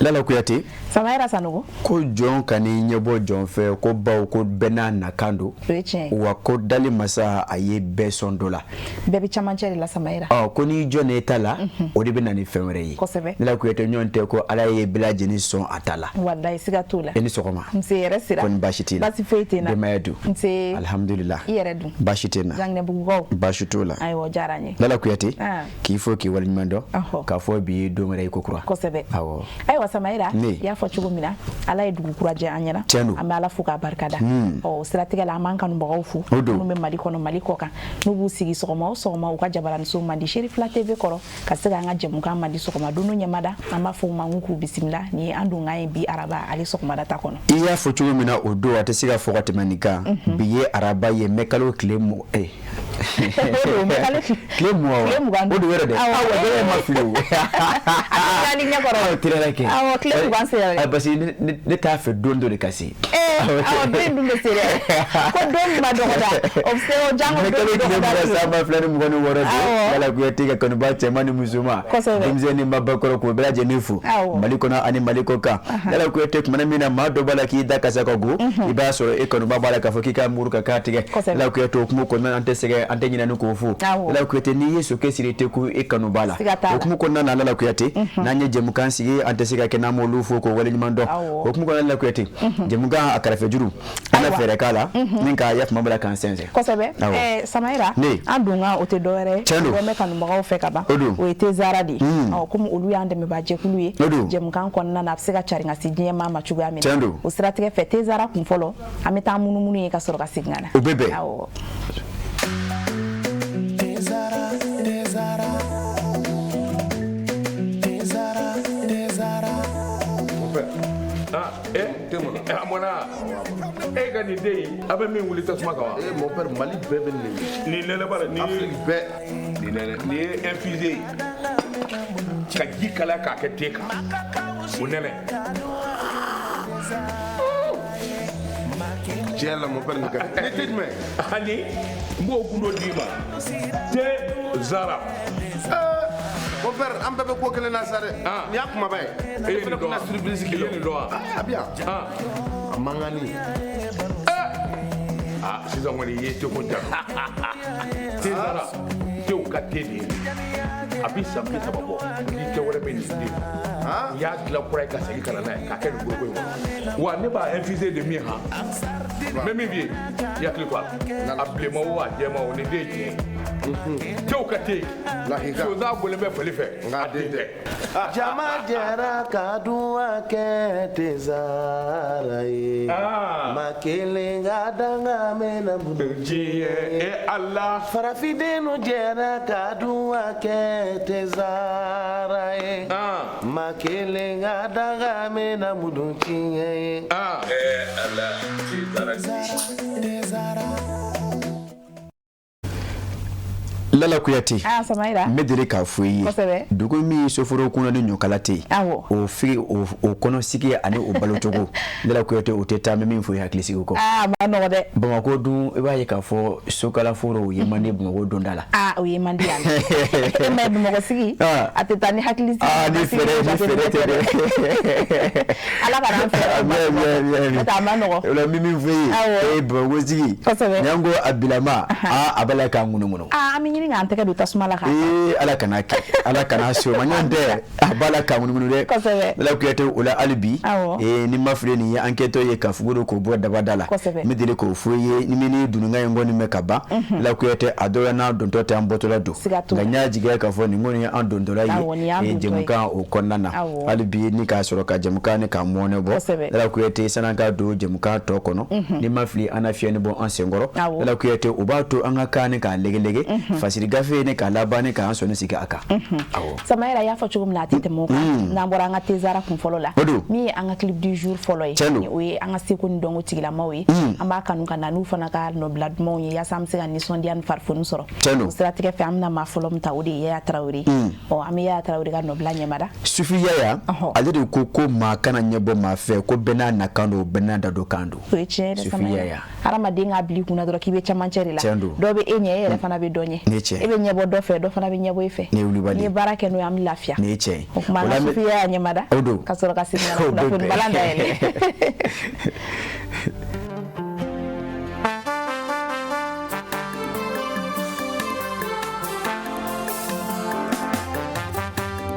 Lala Kuyate. Samayira Sanogo. Ko jɔn kan'i ɲɛbɔ jɔn fɛ, ko baw ko bɛɛ n'a nakan don. O ye tiɲɛ ye. Wa ko dali masa a ye bɛɛ sɔn dɔ la. Bɛɛ bɛ camancɛ de la, Samayira. Ɔ, ko n'i jɔn e ta la, o de bɛ na ni fɛn wɛrɛ ye. Kosɛbɛ. Lala Kuyate, ɲɔgɔn tɛ ko Ala ye bɛɛ lajɛlen sɔn a ta la. Walayi, siga t'o la. I ni sɔgɔma. Nse yɛrɛ sira. Kɔni baasi t'i la? Baasi foyi tɛ n na. Denbaya dun? Nse. Alhamdulillah. I yɛrɛ dun? Baasi tɛ n na. Janginɛbugukaw? Baasi t'o la. Ayiwa, o diyara n ye. Lala Kuyate. Ah. K'i fo k'i waleɲuman dɔn. Ɔhɔ. K'a fɔ bi ye don wɛrɛ ye ko kura. Kosɛbɛ. Awɔ. Ayiwa Samayira, Ne. i y'a fɔ cogo min na, Ala ye dugu kura jɛ an ɲɛna. Tiɲɛ don. An bɛ Ala fo k'a barikada. Ɔ, o siratigɛ la, an b'an kanubagaw fo. O don. Minnu bɛ Mali kɔnɔ, Mali kɔ kan, n'u b'u sigi sɔgɔma o sɔgɔma u ka jabaraniso mandi Cherifla TV kɔrɔ ka se k'an ka jɛmukan mandi sɔgɔma dunun ɲɛmada. An b'a fɔ u ma k'u bisimila. Nin ye an donkan ye bi araba ale sɔgɔmada ta kɔnɔ. I y'a fɔ cogo min na o don, a tɛ se ka fɔ ka tɛmɛ nin kan. Bi ye araba ye, mɛ kalo tile tile 20 wa? O don yɛrɛ dɛ. Awɔ. Awɔ, dɛ, ma fili o. A tɛ ɲɛkɔrɔ. Awɔ, teliya kɛ. Awɔ, tile 20 sera dɛ. Parce que ne t'a fɛ don dɔ de ka se. Ee, awɔ, don in dun bɛ se dɛ. Ko don min ma dɔgɔda, o bɛ se o jango Mɛ don kalo min tile dɔgɔda 20 don. san 2026 don. Awɔ. Lala Kuyate ka kanuba cɛman ni musoman. Kosɛbɛ. Denmisɛnnin mabakɔrɔ, k'o bɛɛ lajɛlen fo. Awɔ. Mali kɔnɔ ani Mali kɔ kan. Lala Kuyate, tumana min na maa dɔ b'a la k'i da kasa ka go, i b'a sɔrɔ e kanuba b'a la k'a fɔ k'i ka muru ka k'a tigɛ. Kosɛbɛ. Lala Kuyate, o hukumu kɔnɔna na, an tɛ sɛgɛn, an tɛ ɲinɛ ni k'o fo. Awɔ. Lala Kuyate, n'i ye sokɛ siri i tɛ ku e kanuba la. Siga t'a la. O hukumu kɔnɔna na, Lala Kuyate, n'an ye jɛmukan sigi, an tɛ se ka kɛ n'an m'olu fo k'o waleɲuman dɔn. Awɔ. O hukumu kɔnɔna na, Lala Kuyate, jɛmukan a kɛrɛfɛ juru, an na Ayiwa. fɛɛrɛ k'a la ni k'a yafama bala k'an sɛnsɛn. Kosɛbɛ. Awɔ. Samayira, Ne. an donkan o tɛ dɔwɛrɛ ye. Tiɲɛ don. Dɔn bɛ kanubagaw fɛ ka ban. O don. O ye Tezara de ye. Ɔ, komi olu y'an dɛmɛbaa jɛkulu ye. O don. Jɛmukan kɔnɔna na, a bɛ se ka cari ka se diɲɛ maa ma cogoya min na. Tiɲɛ don. O siratigɛ fɛ, Tezara kun fɔlɔ, an bɛ taa munumunu ye ka sɔrɔ ka segin ka na. O bɛ bɛn. Awɔ. Tezara, Tezara, Tezara, Tezara. Ah, eh, a mɔna e ka nin den in, a bɛ min wuli tasuma kan wa? Eh, mon père, Mali bɛɛ bɛ nin de. Nin nɛnɛ bara nin. Afrique bɛɛ. Nin nɛnɛ, nin ye infusé ye ka ji kalaya k'a kɛ te kan, o nɛnɛ. Tiɲɛ la, mon père, nin ka di. Ni te jumɛn? Ani n b'o gundo d'i ma, te zara. Eh, mon père, an bɛɛ bɛ ko kelen na sa dɛ. Ah. Nin y'a kumaba ye. E ye Ne nin fana dɔn tɛna wa? surprise k'i I la. ye nin dɔn wa? Ah, a bɛ yan. Ah. A mankanni. Ah, sisan kɔni i ye teko jalo te zara, tew ka te de ye. A bi san 30 bɔ ni te wɛrɛ bɛ nin den. Ah. N y'a dilan kura ye ka segin ka na n'a ye k'a kɛ nin foroko in kɔnɔ wa. Ne b'a infusé de min han, n bɛ min f'i ye, i hakili to a la, a bilenman o, a jɛman o, nin den ye tiɲɛ ye, tew ka te. Lahika. Sonsan bɔlen bɛ fali fɛ. Nka a den tɛ. Jama jɛra ka dun kɛ Tezara ye. Ah. Ma kelen ka danga mɛnna bolo. Diɲɛ e Ala. Farafindenw jɛra ka dun kɛ Tezara ye. Ah. Ma kelen ka danga mɛnna mudu tiɲɛ ye. Ah. Ala te zara. Tezara. Lala Kuyate. Ah, Samayira. N bɛ deli k'a fɔ i ye. Kosɛbɛ. Dugu min soforo kunna ni ɲɔkala tɛ yen. Awɔ. O fi o kɔnɔ sigi ani o balocogo. Lala Kuyate, o tɛ taa n bɛ min fɔ i ye hakilisigi kɔ. Ah, a ma nɔgɔ dɛ. Bamakɔ dun, i b'a ye k'a fɔ sokala foro o ye man di Bamakɔ donda la. Ah, o ye man di yan. E ma ye Bamakɔ sigi, Ah. a tɛ taa ni hakili sigi. Ah, ni fɛɛrɛ ni fɛɛrɛ tɛ dɛ. Ala ka n'an fɛɛrɛ. Ami, ami, ami, ami. N'o tɛ a ma nɔgɔ. O la n bɛ min fɔ i ye. Awɔ. E Bamakɔ sigi. Kosɛbɛ. N'an ko a bilama, aa, a b'a la k'a ŋunuŋunu. Ah, an bɛ ɲini k'an tɛgɛ don tasuma la k'a. Ee, Ala kana kɛ, Ala kana se o ma, ɲɔgɔn tɛ a b'a la k'a ŋunuŋunu dɛ. Kosɛbɛ. Lala Kuyate, o la hali bi. Awɔ. Ee, ni ma fili, nin ye an kɛtɔ ye ka fugo k'o bɔ dabada la. Kosɛbɛ. N bɛ deli k'o fɔ i ye ni min ni dununkan in kɔni mɛn ka ban. Lala Kuyate, a dɔw la n'an dontɔ tɛ, an bɔtɔla don. Siga t'o la. Nka n y'a jigiya k'a fɔ nin kɔni ye an dontɔla ye. Awɔ, nin y'an Ee, dontɔ ye. jɛmukan o kɔnɔna na. Awɔ. Hali bi ni k'a sɔrɔ ka jɛmukan ni k'a mɔnɛ bɔ. Kosɛbɛ. Lala Kuyate, san'an ka don jɛmukan tɔ kɔnɔ, ni ma fili, an na fiɲɛni bɔ an senkɔrɔ. Awɔ. Lala Kuyate, o b'a to an ka kan ni k'a legelege fasiri gafe ni k'a laban ni k'an sɔnni sigi a kan. Awɔ. Samayira y'a fɔ cogo min na, a tɛ tɛmɛ o kan. N'an bɔra an ka Tezara kun fɔlɔ la, O don. min ye an ka clip du jour fɔlɔ ye, Tiɲɛ don. o ye an ka seko ni dɔnko tigilamaw ye. An b'a kanu ka na n'u fana ka nɔbila dumanw ye yaasa an bɛ se ka nisɔndiya ni farifoni sɔrɔ. Tiɲɛ don. O siratigɛ fɛ, an bɛna maa fɔlɔ min ta, o de ye Yaya Tarawele. Ɔ, an bɛ Yaya Tarawele ka nɔbila ɲɛmada. Sufi Yaya, Ɔhɔ. ale de ko ko maa kana ɲɛbɔ maa fɛ, ko bɛɛ n'a nakan don, bɛɛ n'a dadon kan don. O ye tiɲɛ ye dɛ. Sufi Samayira. Yaya. Hadamaden k'a bila i kunna dɔrɔn k'i bɛ camancɛ de la. Tiɲɛ don. Dɔ bɛ e ɲɛ, e yɛrɛ fana bɛ dɔ ɲɛ. Nin ye tiɲɛ. tiɲɛ e bɛ ɲɛbɔ dɔ fɛ, dɔ fana bɛ ɲɛbɔ e fɛ. Nin ye wulibali N'i ye baara kɛ n'o ye, an bɛ lafiya. Nin ye tiɲɛ ye. O tuma an ka sufiya y'a ɲɛmada O don. ka sɔrɔ ka segin ka na O don kunnafoni bɛɛ. balan dayɛlɛ.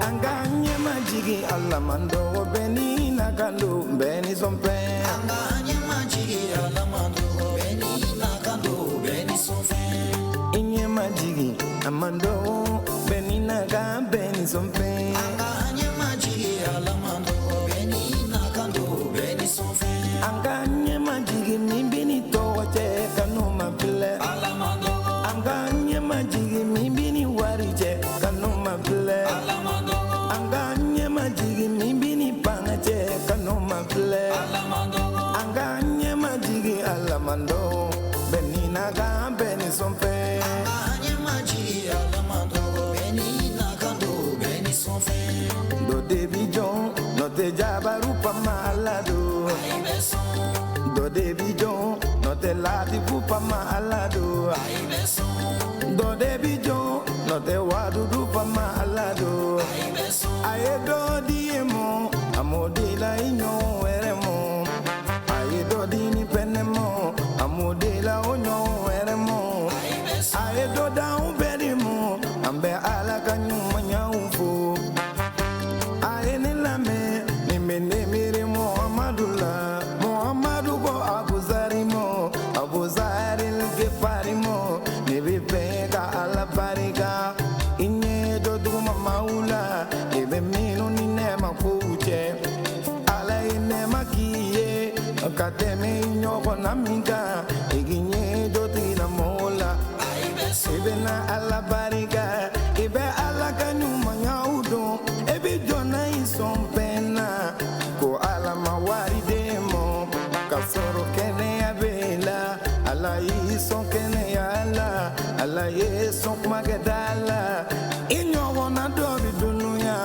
An k'an ɲɛmajigin Ala man dɔgɔ bɛɛ ni na kan don bɛɛ ni sɔn fɛn. An k'an ɲɛmajigin Ala man dɔgɔ bɛɛ ni na kan don bɛɛ ni sɔn fɛn. I ɲɛmajigin a man dɔgɔ bɛɛ ni na kan bɛɛ ni sɔn fɛn. An k'an ɲɛmajigin Ala man dɔgɔ bɛɛ ni na kan don bɛɛ ni sɔn fɛn. An k'an ɲɛmajigin min b'i ni tɔgɔ cɛ kanu ma filɛ. Ala man dɔgɔ. An k'an ɲɛmajigin min b'i ni wari cɛ kanu ma filɛ. Ala man dɔgɔ. An k'an ɲɛmajigin min b'i ni fanga cɛ kanu ma filɛ. Ala man dɔgɔ. An k'an ɲɛmajigin Ala man dɔgɔ bɛɛ ni na kan bɛɛ ni sɔn fɛn. An k'an ɲɛmajigin Ala man dɔgɔ bɛɛ ni na kan don bɛɛ ni sɔn fɛn. Dɔ de bi jɔn n'o tɛ jabaru pama Ala don. Dɔ de bi jɔn n'o tɛ latifu pama Ala don. Dɔ de bi jɔn n'o tɛ wadudu pama Ala don. A ye dɔ di e mɔ a m'o di la i ɲɔgɔn wɛrɛ mɔ. A ye dɔ di ni pɛnɛ mɔ a m'o di la o ɲɔgɔn wɛrɛ mɔ. A ye dɔ d'anw bɛɛ de mɔ an bɛ Ala ka ɲumanyaw fo. A ye ne lamɛn nin bɛ ne miiri Muhamadu la. Muhamadu ko Abuzari mɔ Abuzari Gifari mɔ ne bɛ fɛ ka Ala barika. I ɲɛ dɔ duguma maaw la i bɛ minnu ni nɛɛma kow cɛ. Ala ye nɛɛma k'i ye ka tɛmɛ i ɲɔgɔnna min kan i k'i ɲɛ dɔ tigilamɔgɔ la. I bɛ na Ala barika i bɛ Ala ka ɲumanyaw dɔn e bɛ jɔn na i sɔn fɛn na ko Ala ma wari d'e mɔ ka sɔrɔ kɛnɛya b'e la. Ala y'i sɔn kɛnɛya la Ala ye sɔn kumakɛda la i ɲɔgɔnna dɔ bɛ dunuya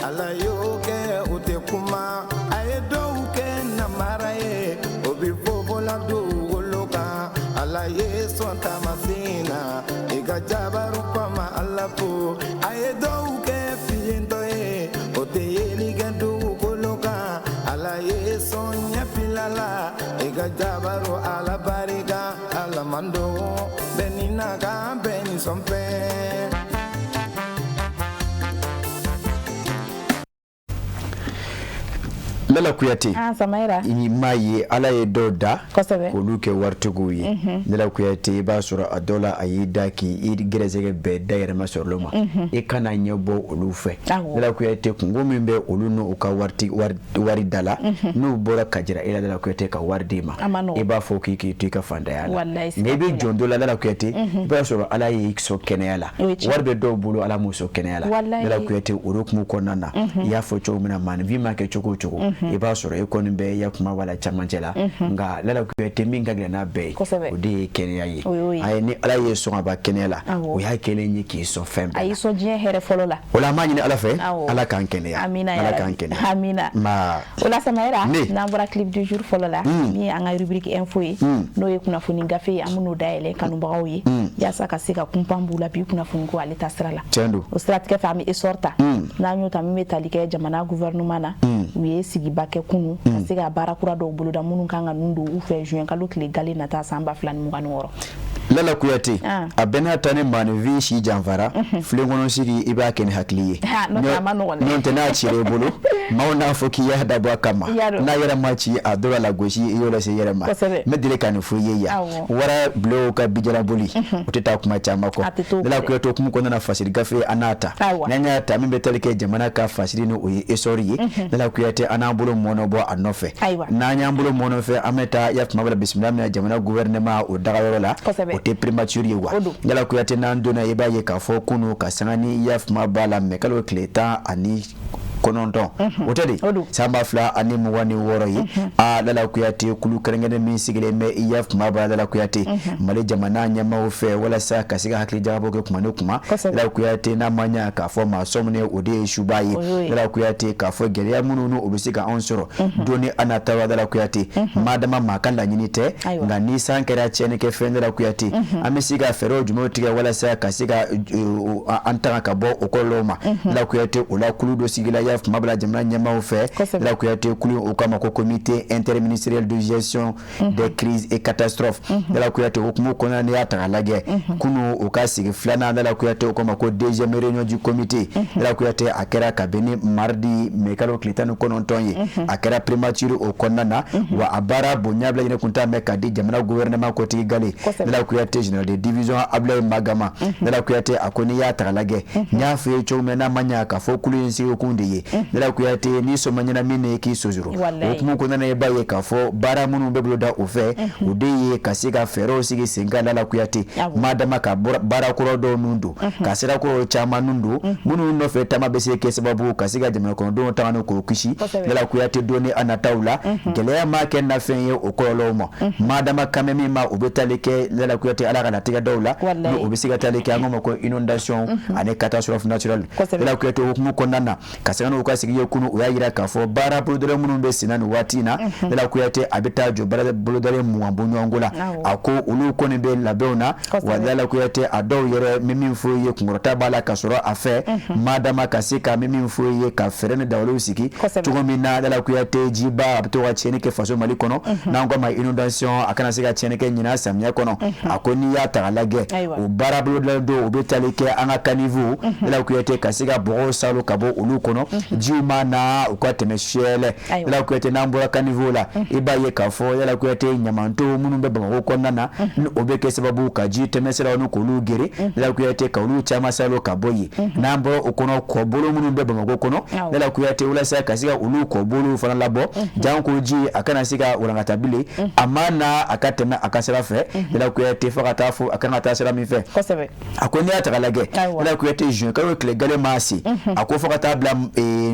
Ala y'o kɛ o tɛ kuma a ye dɔw kɛ namara ye o bɛ fofo la dugukolo kan Ala ye sɔn taamasiyɛn na i ka jabaru pama Ala fo a ye dɔw kɛ fiyentɔ ye o tɛ yeli kɛ dugukolo kan Ala ye sɔn ɲɛfila la i ka jabaru Ala barika Ala man dɔgɔ bɛɛ ni na kan bɛɛ ni sɔn fɛn. Lala Kuyate. Ah, Samayira. I m'a ye Ala ye dɔw da Kosɛbɛ. k'olu kɛ waritigiw ye. Lala Kuyate, i b'a sɔrɔ a dɔw la a y'i da k'i gɛrɛsɛgɛ bɛɛ dayɛlɛma sɔrɔli ma i kana ɲɛbɔ olu fɛ. Awɔ. Lala Kuyate, kungo min bɛ olu n'u ka wari da la n'u bɔra ka jira e la Lala Kuyate ka wari d'i ma A ma nɔgɔn. i b'a fɔ k'i k'i to i ka fantanya la. Walayi, Nka i bɛ siga t'o la. jɔn dɔ la Lala Kuyate, i b'a sɔrɔ Ala y'i sɔn kɛnɛya la. O ye tiɲɛ. Wari bɛ dɔw bolo Ala m'u sɔn kɛnɛya la. Walayi. Lala Kuyate, o hukumu kɔnɔna na i y'a fɔ cogo min na maaninfin ma kɛ cogo o cogo i b'a sɔrɔ e kɔni bɛ ya kuma wala camancɛ la nka Lala Kuyate min ka gɛlɛn n'a bɛɛ ye Kosɛbɛ. o de ye kɛnɛya ye. O y'o ye. Ayi, ni Ala ye sɔn ka ban kɛnɛya la Awɔ. o y'a kɛlen ye k'i sɔn fɛn A bɛɛ y'i la. sɔn diɲɛ hɛrɛ fɔlɔ la. O la an b'a ɲini Ala fɛ Awɔ. Ala k'an kɛnɛya. Amina ya Ala Rabbi. k'an kɛnɛya. Amina. Ma O la Samayira, Ne. n'an bɔra clip du jour fɔlɔ la min ye an ka rubrique info ye n'o ye kunnafoni gafe ye an bɛn'o dayɛlɛ kanubagaw ye yaasa ka se ka kunpan b'u la bi kunnafoni ko ale ta sira la. Tiɲɛ don. O siratigɛ fɛ an bɛ essor ta n'an y'o ta min bɛ tali kɛ jamana gouvernement na u ye sigiba kɛ kunu ka se ka baara kura dɔw boloda minnu kan ka nun don u fɛ juin kalo tile gale nata san 2026. Lala Kuyate, Ah. a bɛɛ n'a ta ni maaninfin si janfara filenkɔnɔ sigi i b'a kɛ ni hakili ye. Ha, n'o tɛ a ma nɔgɔn dɛ. N'o tɛ n'a cira i bolo maaw n'a fɔ k'i y'a dabɔ a kama I y'a dɔn. n'a yɛrɛ ma ci a dɔw la lagosi i y'o lase i yɛrɛ ma. Kosɛbɛ. N bɛ deli ka nin fɔ i ye yan. Awɔ. Wara bilenw ka bijalaboli o tɛ taa kuma caman kɔ. A tɛ t'o kɔ Lala dɛ. Kuyate, hukumu kɔnɔna na fasiri gafe an n'a ta. Ayiwa. N'an y'a ta min bɛ tali kɛ jamana ka fasiri ni o ye essor ye. Lala Kuyate, an n'an bolo mɔnɔ bɔ a nɔfɛ. Ayiwa. N'an y'an bolo mɔnɔ fɛ an bɛ taa ya tuma bɛ la bisimila min na jamana gouvernement o dagayɔrɔ la. Kosɛbɛ. O tɛ primature ye wa. O don. Lala Kuyate, n'an donna i b'a ye k'a fɔ kunu ka sanga ni ya tuma b'a la mɛ kalo tile 19 9 o tɛ de san 2026 ye. A Lala Kuyate, kulu kɛrɛnkɛrɛn min sigilen bɛ i ya kuma b'a Lala Kuyate Mali jamana ɲɛmaaw fɛ walasa ka se ka hakili jagabɔ kɛ kuma ni kuma. Lala Kuyate, n'a ma ɲa k'a fɔ maa sɔminen, o de ye suba ye. Lala Kuyate, k'a fɔ gɛlɛya minnu n'o bɛ se ka anw sɔrɔ don ni a nataw la, Lala Kuyate, maa dama maa ka laɲini tɛ, nka ni san kɛra tiɲɛni kɛ fɛn, Lala Kuyate, an bɛ se ka fɛɛrɛw jumɛnw tigɛ walasa ka se ka an tanga ka bɔ o kɔlɔlɔw ma? Lala Kuyate, o la kulu dɔ sigila ya kuma bila jamana ɲɛmaaw fɛ. Lala Kuyate, kulu o kama ko Comité interministériel de gestion des crises et catastrophes. Lala Kuyate, o hukumu kɔnɔna, n'i y'a ta k'a lajɛ, kunu o ka sigi filanan, Lala Kuyate, o kama ko deuxième réunion du comité, Lala Kuyate, a kɛra kabini mardi mai kalo tile 19 ye, a kɛra primature o kɔnɔna na. Wa a baara bonya bila ɲini kun t'a mɛn ka di jamana gouvernement kotigi gale, Lala Kuyate, général de division Abdoulaye Magama. Lala Kuyate, a ko n'i y'a ta k'a lajɛ, n y'a f'i ye cogo min, n'a ma ɲa k'a fɔ kulu in sigikun de ye, Lala Kuyate, ni sɔn ma ɲɛnamin ne k'i sosoro. O hukumu kɔnɔna na, i b'a ye k'a fɔ baara minnu bɛ bolo da o fɛ, o de ye ka se ka fɛɛrɛw sigi sen kan, Lala Kuyate, maa dama ka baara kura dɔw nun don, ka sira kuraw caman nun don, minnu nɔfɛ taama bɛ se kɛ sababu ka se ka jamana kɔnɔdenw tanga ni k'o kisi, Lala Kuyate, don ni a nataw la gɛlɛya maa kɛ nafɛn ye o kɔlɔlɔw ma. Maa dama kan bɛ min ma, o bɛ tali kɛ, Lala Kuyate, Ala ka latigɛ dɔw la, ni o bɛ se ka tali kɛ an k'o ma ko inondation ani catastrophe naturelle. Lala Kuyate, o hukumu kɔnɔna na, ka sanga n'u ka sigi ye kunu, u y'a jira k'a fɔ baara bolodalen minnu bɛ sen na nin waati in na, Lala Kuyate, a bɛ taa jɔ baara bolodalen 20 bɔɲɔgɔnko la. A ko olu kɔni bɛ labɛnw na. Wa Lala Kuyate, a dɔw yɛrɛ bɛ min fɔ ye, kunkɔrɔta b'a la ka sɔrɔ a fɛ maa dama ka se ka bɛ min fɔ ye, ka fɛɛrɛ ni dabaliw sigi cogo min na, Lala Kuyate, jiba a bɛ to ka tiɲɛni kɛ faso Mali kɔnɔ, n'an ko ma inondation, a kana se ka tiɲɛni kɛ ɲinan samiyɛ kɔnɔ. A ko n'i y'a ta k'a lajɛ, o baara bolodalen dɔw, o bɛ tali kɛ an ka caniveau, Lala Kuyate, ka se ka bɔgɔw salo ka bɔ olu kɔnɔ, jiw ma na u ka tɛmɛ fiyɛlɛ. Lala Kuyate, n'an bɔra caniveau la, i b'a ye k'a fɔ, Lala Kuyate, ɲamanto minnu bɛ Bamakɔ kɔnɔna na, ni o bɛ kɛ sababu ka ji tɛmɛsiraw ni k'olu gere, Lala Kuyate, ka olu caman salo ka bɔ yen. N'an bɔra o kɔnɔ, kɔbolo minnu bɛ Bamakɔ kɔnɔ, Lala Kuyate, walasa ka se ka olu kɔbolow fana labɔ, janko ji a kana se ka walankata bilen, a ma na a ka tɛmɛ a ka sira fɛ, Lala Kuyate, fo ka taa fo a kan ka taa sira min fɛ. A ko n'i y'a ta k'a lajɛ, Lala Kuyate, juin kalo tile gale maa se, a ko fo ka taa bila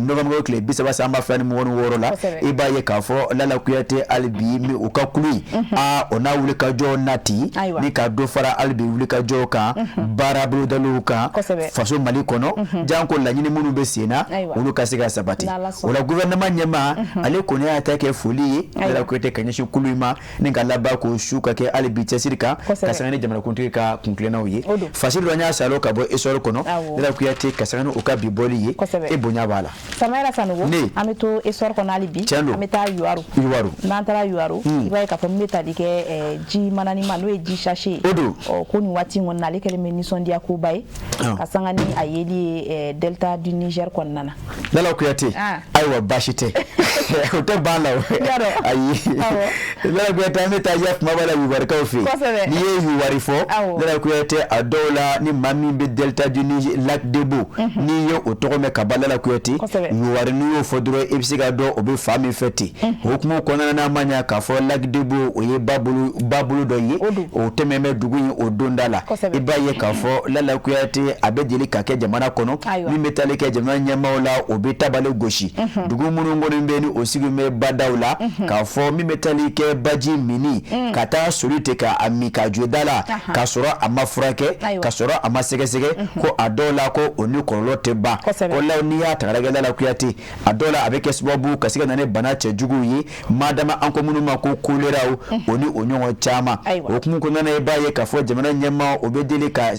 novembre kalo tile 30 san 2026 la, i b'a ye k'a fɔ, Lala Kuyate, hali bi mi u ka kulu in, aa, o n'a wuli ka jɔ nati ni ka dɔ fara hali bi wuli ka jɔ kan, baara bolodaliw kan faso Mali kɔnɔ, janko laɲini minnu bɛ sen na, olu ka se ka sabati. O la, gouvernement ɲɛmaa, ale kɔni y'a ta kɛ foli ye, Lala Kuyate, ka ɲɛsin kulu in ma, ni ka laban k'o su ka kɛ hali bi cɛsiri kan, ka sanga ni jamanakuntigi ka kuntilennaw ye. Fasiri dɔ n y'a salo ka bɔ Essor kɔnɔ, Lala Kuyate, ka sanga ni u ka bi bɔli ye, e bonya b'a la. Samayɛrɛ Sanogo, an bɛ to Essor kɔnɔ hali bi, an bɛ taa Youwarou. Youwarou. N'an taara Youwarou, i b'a ye k'a fɔ min bɛ tali kɛ ji mananima, n'o ye ji sachet ye. O don. Ɔ, ko nin waati in kɔni na, ale kɛlen bɛ nisɔndiya koba ye, ka sanga ni a yeli ye delta du Niger kɔnɔna na. Lala Kuyate, ayiwa, baasi tɛ, o tɛ ban la o. Ayi, Lala Kuyate, an bɛ taa ya kuma b'a la Youwarikaw fɛ yen. N'i ye Youwari fɔ, Lala Kuyate, a dɔw la, ni maa min bɛ delta du Niger, lac Débo, n'i ye o tɔgɔ mɛn ka ban, Lala Kuyate, Youwari, n'i y'o fɔ dɔrɔn, i bɛ se ka dɔn o bɛ fan min fɛ ten. O hukumu kɔnɔna na, ma ɲa k'a fɔ lac Débo, o ye ba bolo dɔ ye, o tɛmɛn bɛ dugu in o donda la. I b'a ye k'a fɔ, Lala Kuyate, a bɛ deli ka kɛ jamana kɔnɔ min bɛ tali kɛ jamana ɲɛmaaw la, o bɛ tabale gosi dugu minnu kɔni bɛ ni o sigi bɛ badaw la, k'a fɔ min bɛ tali kɛ baji mini ka taa soli ten k'a min ka jɔ da la, k'a sɔrɔ a ma furakɛ, k'a sɔrɔ a ma sɛgɛsɛgɛ, ko a dɔw la, ko o ni kɔlɔlɔ tɛ ban. Ko la, n'i y'a ta k'a lajɛ, Lala Kuyate, a dɔw la, a bɛ kɛ sababu ka se ka na ni bana cɛjuguw ye, madama an ko minnu ma ko koleraw, o ni o ɲɔgɔn caman. O hukumu kɔnɔna na, i b'a ye k'a fɔ jamana ɲɛmaa, o bɛ deli ka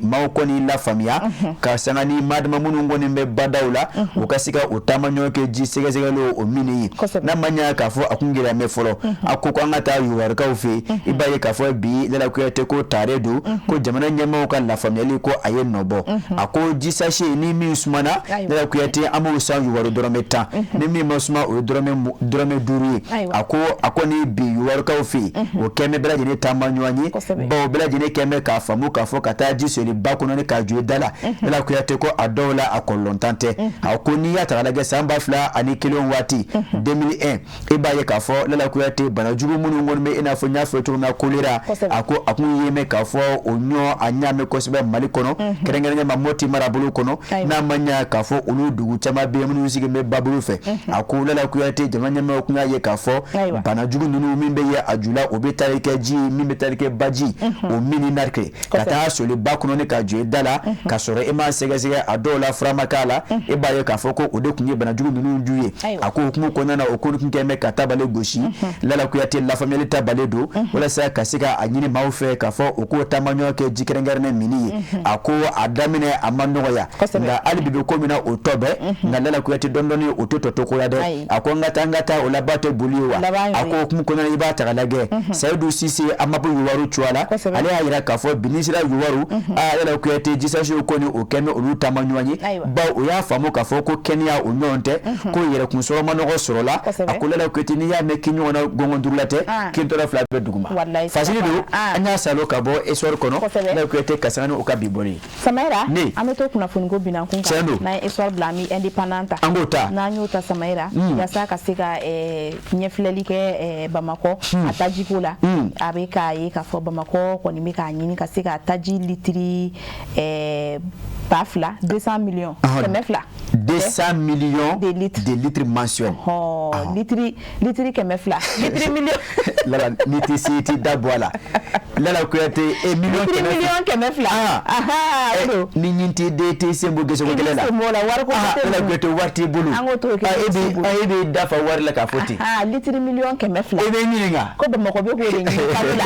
maaw kɔni lafaamuya, ka sanga ni madama minnu kɔni bɛ badaw la, u ka se ka o taama ɲɔgɔn kɛ ji sɛgɛsɛgɛliw o minni ye. N'a ma ɲɛ k'a fɔ a kun gɛlɛya mɛ fɔlɔ, a ko an ka taa Youwarikaw fɛ yen, i b'a ye k'a fɔ bi, Lala Kuyate, ko tare don, ko jamana ɲɛmaaw ka lafaamuyali, ko a ye nɔ bɔ. A ko ji sachet ni min sumana, Lala Kuyate, an b'o san Youwarou dɔrɔmɛ 10, ni min ma suma, o ye dɔrɔmɛ 5 ye. A ko a kɔni bi Youwarikaw fɛ yen, o kɛmɛ bɛɛ lajɛlen taama ɲɔgɔn ye, bawo bɛɛ lajɛlen kɛmɛ k'a faamu k'a fɔ ka taa ji soli ba kɔnɔ ni k'a jɔ da la, Lala Kuyate, ko a dɔw la, a kɔlɔlɔntan tɛ. A ko n'i y'a ta k'a lajɛ, san 2001 waati, 2001, i b'a ye k'a fɔ, Lala Kuyate, banajugu minnu kɔni bɛ i n'a fɔ n y'a fɔ cogo min na, kolera, a ko a kun ye mɛn k'a fɔ o ɲɔ a ɲaamɛ kosɛbɛ Mali kɔnɔ, kɛrɛnkɛrɛnnenya ma Moti marabolo kɔnɔ, n'a ma ɲɛ k'a fɔ olu olu dugu caman bɛ minnu sigilen bɛ babolo fɛ. A ko Lala Kuyate, jamana ɲɛmaaw tun y'a ye k'a fɔ banajugu ninnu min bɛ ye a ju la, o bɛ tali kɛ ji min bɛ tali kɛ baji o min narike ka taa soli ba kɔnɔ ni ka jɔ i da la ka sɔrɔ e m'a sɛgɛsɛgɛ, a dɔw la fura ma k'a la. E b'a ye k'a fɔ ko o de tun ye banajugu ninnu ju ye. A ko hukumu kɔnɔna na, o ko tun kɛlen bɛ ka tabale gosi. Lala Kuyate, lafaamuyali tabale don walasa ka se ka a ɲini maaw fɛ k'a fɔ u k'o taamaɲɔ kɛ ji kɛrɛnkɛrɛnnen minni ye. A ko a daminɛ a ma nɔgɔya, nka hali bi bɛ ko min na, o tɔ bɛɛ, nka Lala Kuyate, dɔɔni o tɛ tɔ to ko la dɛ. A ko n ka taa, n ka taa, o la ba tɛ boli ye wa? A ko hukumu kɔnɔna, i b'a ta k'a lajɛ, Seyidu Sise Amapu Yuwaru cuwa la, ale y'a jira k'a fɔ bi n'i sera Yuwaru, aa Lala Kuyate, jisasiw kɔni o kɛlen bɛ olu taama ɲɔgɔn ye, bawo o y'a faamu k'a fɔ ko kɛnɛya o ɲɔgɔn tɛ, ko yɛrɛkun sɔrɔ ma nɔgɔ sɔrɔ la. A ko Lala Kuyate, n'i y'a mɛn k'i ɲɔgɔnna gɔngɔn duuru la tɛ, k'i tɔɔrɔ fila bɛ duguma. Fasiri don, an y'a salo ka bɔ Essor kɔnɔ, Lala Kuyate, ka sanga ni o ka bi bɔli ye. Samayira, an bɛ to kunnafoniko binankun kan. N'an ye Essor bila, an bɛ Indépendant ta. An b'o ta. N'an y'o ta, Samayira, yaasa ka se ka ɲɛfilɛli kɛ Bamakɔ a tajiko la, a bɛ k'a ye k'a fɔ Bamakɔ kɔni bɛ k'a ɲini ka se ka taji litiri 2000, 200 millions, 200. 200 millions de litres, de litres mensuels. Litiri 200, litiri million. Lala, n'i tɛ se, i t'i da bɔ a la. Lala Kuyate, e miliyɔn 200. Litiri 200 miliyɔn. O don. Ni ɲin t'i den, i t'i sen bɔ geseko kelen la. I b'i sen bɔ o la, wariko tɛ. Lala Kuyate, wari t'i bolo. An k'o to yen. E b'i da fa wari la k'a fɔ ten. Litiri 200 miliyɔn. E bɛ ɲininka. Ko Bamakɔ bɛ k'o de ɲini kalo la.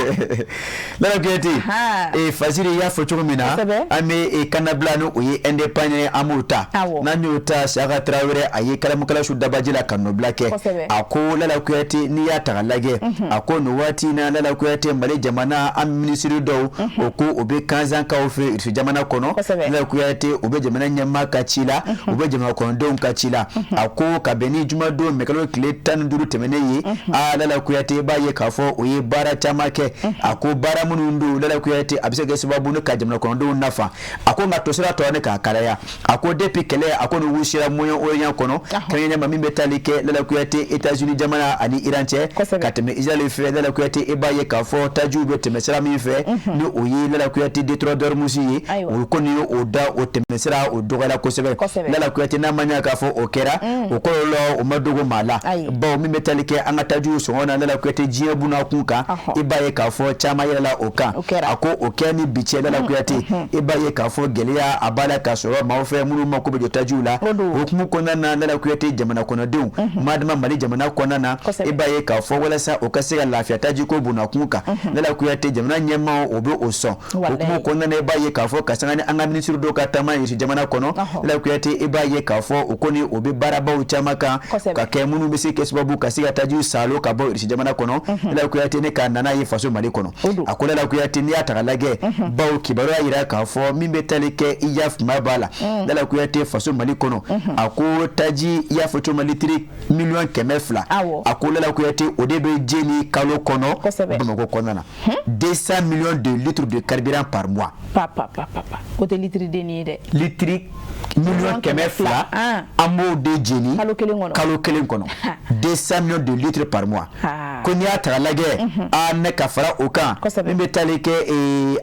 Lala Kuyate, Fasiri, i y'a fɔ cogo min na, an bɛ kannabila ni o ye Indépendant, an b'o ta. N'an y'o ta, Siyaka Tarawele, a ye kalamukala su dabaji la ka nɔbila kɛ. A ko Lala Kuyate, n'i y'a ta k'a lajɛ, a ko nin waati in na, Lala Kuyate, Mali jamana an minisiri dɔw, o ko o bɛ Kanzankaw fɛ Irisi jamana kɔnɔ. Lala Kuyate, u bɛ jamana ɲɛmaa ka ci la, u bɛ jamana kɔnɔdenw ka ci la. A ko ka bɛn ni jumadon mɛkalo tile 15 tɛmɛnen ye, aa Lala Kuyate, i b'a ye k'a fɔ o ye baara caman kɛ. A ko baara minnu don, Lala Kuyate, a bɛ se ka kɛ sababu ne ka jamana kɔnɔdenw nafa. A ko nka tosira tɔ ne k'a kalaya. A ko depuis kɛlɛ a ko nin wusira Moyen-Orient kɔnɔ, kɛrɛnkɛrɛnnenya ma min bɛ tali kɛ, Lala Kuyate, États-Unis jamana ani Iran cɛ, ka tɛmɛ Israël fɛ, Lala Kuyate, i b'a ye k'a fɔ tajiw bɛ tɛmɛ sira min fɛ, ni o ye Lala Kuyate détroit d'Ormuz ye, o kɔni o da o tɛmɛ sira o dɔgɔyara kosɛbɛ. Lala Kuyate, n'a ma ɲɛ k'a fɔ o kɛra, o kɔlɔlɔ o ma dogo maa la, bawo min bɛ tali kɛ an ka tajiw sɔngɔ na, Lala Kuyate, diɲɛ buna kun kan, i b'a ye k'a fɔ caman yɛlɛla o kan. A ko o kɛ ni bi cɛ, Lala Kuyate, i b'a ye k'a fɔ gɛlɛya a b'a la ka sɔrɔ maaw fɛ minnu mako bɛ jɔ tajiw la. O hukumu kɔnɔna na, Lala Kuyate, jamana kɔnɔdenw madama Mali jamana kɔnɔna na, i b'a ye k'a fɔ walasa o ka se ka lafiya tajiko bunakun kan, Lala Kuyate, jamana ɲɛmaaw o bɛ o sɔn. O hukumu kɔnɔna na, i b'a ye k'a fɔ ka sanga ni an ka minisiri dɔw ka taama Irisi jamana kɔnɔ, Lala Kuyate, i b'a ye k'a fɔ o kɔni o bɛ baarabaw caman kan ka kɛ minnu bɛ se kɛ sababu ka se ka tajiw salo ka bɔ Irisi jamana kɔnɔ, Lala Kuyate, ne ka nana ye faso Mali kɔnɔ. A ko Lala Kuyate, n'i y'a ta k'a lajɛ, bawo kibaruya yira k'a fɔ min bɛ tali kɛ i y'a kuma b'a la, Lala Kuyate, faso Mali kɔnɔ, a ko taji, i y'a fɔ cogo min, litiri 200 miliyɔn, a ko Lala Kuyate, o de bɛ jeni kalo kɔnɔ Bamakɔ kɔnɔna na, 200 millions de litres de carburant par mois. Pa pa pa pa, o tɛ litiri denni ye dɛ. Litiri 200 miliyɔn, an b'o de jeni kalo kelen kɔnɔ. Kalo kelen kɔnɔ, 200 millions de litres par mois. Ko n'i y'a ta k'a lajɛ, aa ne ka fara o kan, min bɛ tali kɛ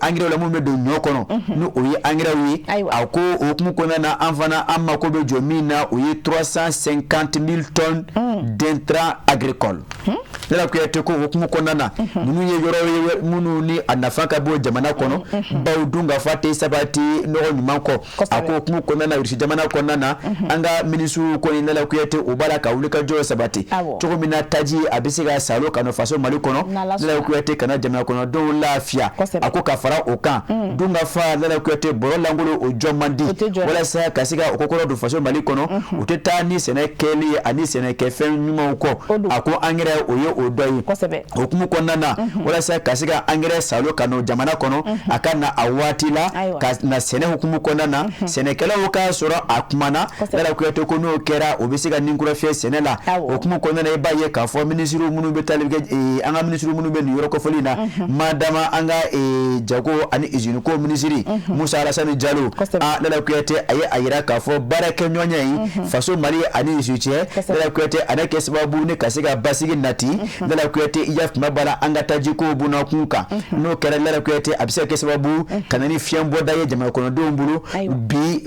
engrais la minnu bɛ don ɲɔ kɔnɔ, ni o ye engrais ye, a ko o hukumu kɔnɔna na, an fana an mako bɛ jɔ min na, o ye 350 000 tonnes d'intrants agricoles. Lala Kuyate ko hukumu kɔnɔna na, ninnu ye yɔrɔ ye minnu ni a nafa ka bon jamana kɔnɔ, bawo dunkafa tɛ sabati nɔgɔ ɲuman kɔ. A ko hukumu kɔnɔna na, Irisi jamana kɔnɔna na, an ka minisiriw kɔni, Lala Kuyate, o b'a la ka wulikajɔ sabati cogo min na taji a bɛ se ka salo ka na faso Mali kɔnɔ, Lala Kuyate, ka na jamana kɔnɔdenw lafiya. A ko ka fara o kan, dunkafa, Lala Kuyate, bɔrɔ lankolon o jɔ man di. Walasa ka se ka o kokɔrɔ don faso Mali kɔnɔ, u tɛ taa ni sɛnɛ kɛli ani sɛnɛkɛfɛn ɲumanw kɔ. A ko angɛrɛ o ye o dɔ ye. O hukumu kɔnɔna na, walasa ka se ka angɛrɛ salo ka n'o jamana kɔnɔ, a ka na a waati la ka na sɛnɛ hukumu kɔnɔna na, sɛnɛkɛlaw k'a sɔrɔ a kuma na. Lala Kuyate ko n'o kɛra, o bɛ se ka ninkura fiyɛ sɛnɛ la. O hukumu kɔnɔna na, i b'a ye k'a fɔ minisiriw minnu bɛ tali kɛ, an ka minisiriw minnu bɛ nin yɔrɔ kofɔli in na, madama an ka jago ani usine ko minisiri Musa Alasani Jalo, a Lala Kuyate, a ye a yira k'a fɔ baarakɛɲɔgɔnya in faso Mali ani Irisi cɛ, Lala Kuyate, a na kɛ sababu ne ka se ka basigi nati. Lala Kuyate, i y'a kuma b'a la an ka tajiko bunakun kan, n'o kɛra, Lala Kuyate, a bɛ se ka kɛ sababu ka na ni fiɲɛbɔda ye jamana kɔnɔdenw bolo bi.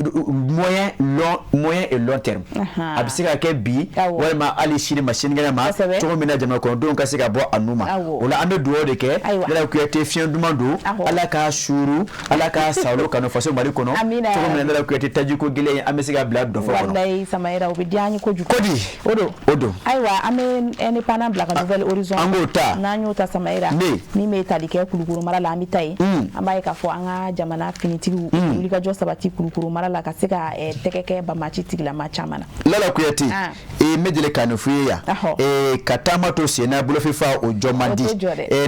Moyen, long, moyen et long terme. A bɛ se ka kɛ bi walima hali sini ma, sinikɛnɛ ma, cogo min na jamana kɔnɔdenw ka se ka bɔ a nu ma. O la, an bɛ dugawu de kɛ. Lala Kuyate, fiɲɛ duman don, Ala k'a suuru, Ala k'a salo ka na faso Mali kɔnɔ, cogo min na, Lala Kuyate, tajiko gɛlɛn in, an bɛ se ka bila dɔfɔ kɔnɔ. Walayi Samayira, o bɛ diya an ye kojugu. Kodi. O don. O don. Ayiwa, an bɛ Indépendant bila ka Nouvel Horizon. An k'o ta. N'an y'o ta, Samayira, ne min bɛ tali kɛ Kulukoro mara la, an bɛ taa yen. An b'a ye k'a fɔ an ka jamana finitigiw wulikajɔ sabati Kulukoro mara la ka se ka tɛgɛ kɛ bamaci tigilama caman na. Lala Kuyate, ee, n bɛ deli ka nin f'i ye yan, ee, ka taama to sen na, bolofifa o jɔ man di.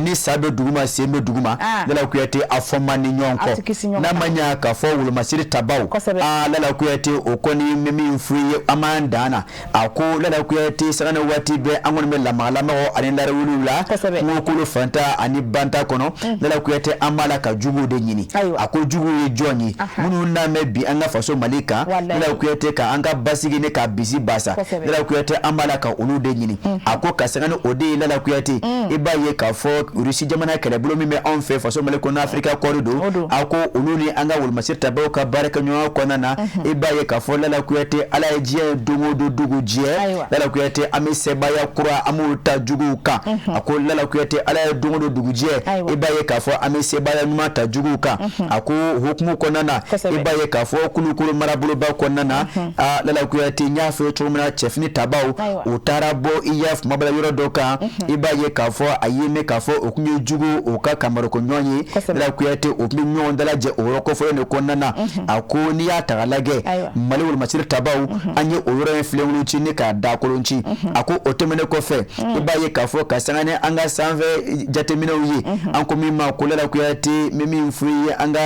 Ni sa bɛ duguma, sen bɛ duguma. Lala Kuyate, a fɔ man di ɲɔgɔn kɔ n'a ma ɲa k'a fɔ wolomasiri tabaw. Aa, Lala Kuyate, o kɔni bɛ min f'i ye, an b'an dan na. A ko, Lala Kuyate, sanga ni waati bɛɛ, an kɔni bɛ lamagalamaw ani larawuliw la kungokolo fanta ani banta kɔnɔ. Lala Kuyate, an b'a la ka juguw de ɲini. A ko juguw ye jɔn ye? Minnu n'a mɛn bi an ka faso Mali kan, Lala Kuyate, ka an ka basigi ni ka bisi basa. Lala Kuyate, an b'a la ka olu de ɲini. A ko ka sanga ni o de ye, Lala Kuyate, i b'a ye k'a fɔ Rusi jamana kɛlɛbolo min bɛ anw fɛ faso Mali kɔnɔ, Afirika kɔɔri don, a ko olu ni an ka wolomasiri tabaw ka baarakɛɲɔgɔn kɔnɔna na, i b'a ye k'a fɔ, Lala Kuyate, Ala ye diɲɛ don o don dugu jɛ, Lala Kuyate, an bɛ sebaaya kura an b'o ta juguw kan. A ko, Lala Kuyate, Ala ye don o don dugu jɛ, i b'a ye k'a fɔ an bɛ sebaaya ɲuman ta juguw kan. A ko hukumu kɔnɔna na, i b'a ye k'a fɔ Kulukoro maraboloba kɔnɔna na, aa, Lala Kuyate, n y'a fɔ cogo min na, cɛfini tabaw u taara bɔ i y'a kumabala yɔrɔ dɔ kan. I b'a ye k'a fɔ a ye mɛn k'a fɔ o tun ye jugu o ka kamaroko ɲɔgɔn ye. Lala Kuyate, o tun bɛ ɲɔgɔn dalajɛ o yɔrɔ kofɔlen de kɔnɔna na. A ko n'i y'a ta k'a lajɛ, Mali wolomasiri tabaw, an ye o yɔrɔ in filenkolon ci ni k'a dakolon ci. A ko o tɛmɛnen kɔfɛ, i b'a ye k'a fɔ ka sanga ni an ka sanfɛ jateminɛw ye, an ko min ma ko, Lala Kuyate, n bɛ min f'i ye, an ka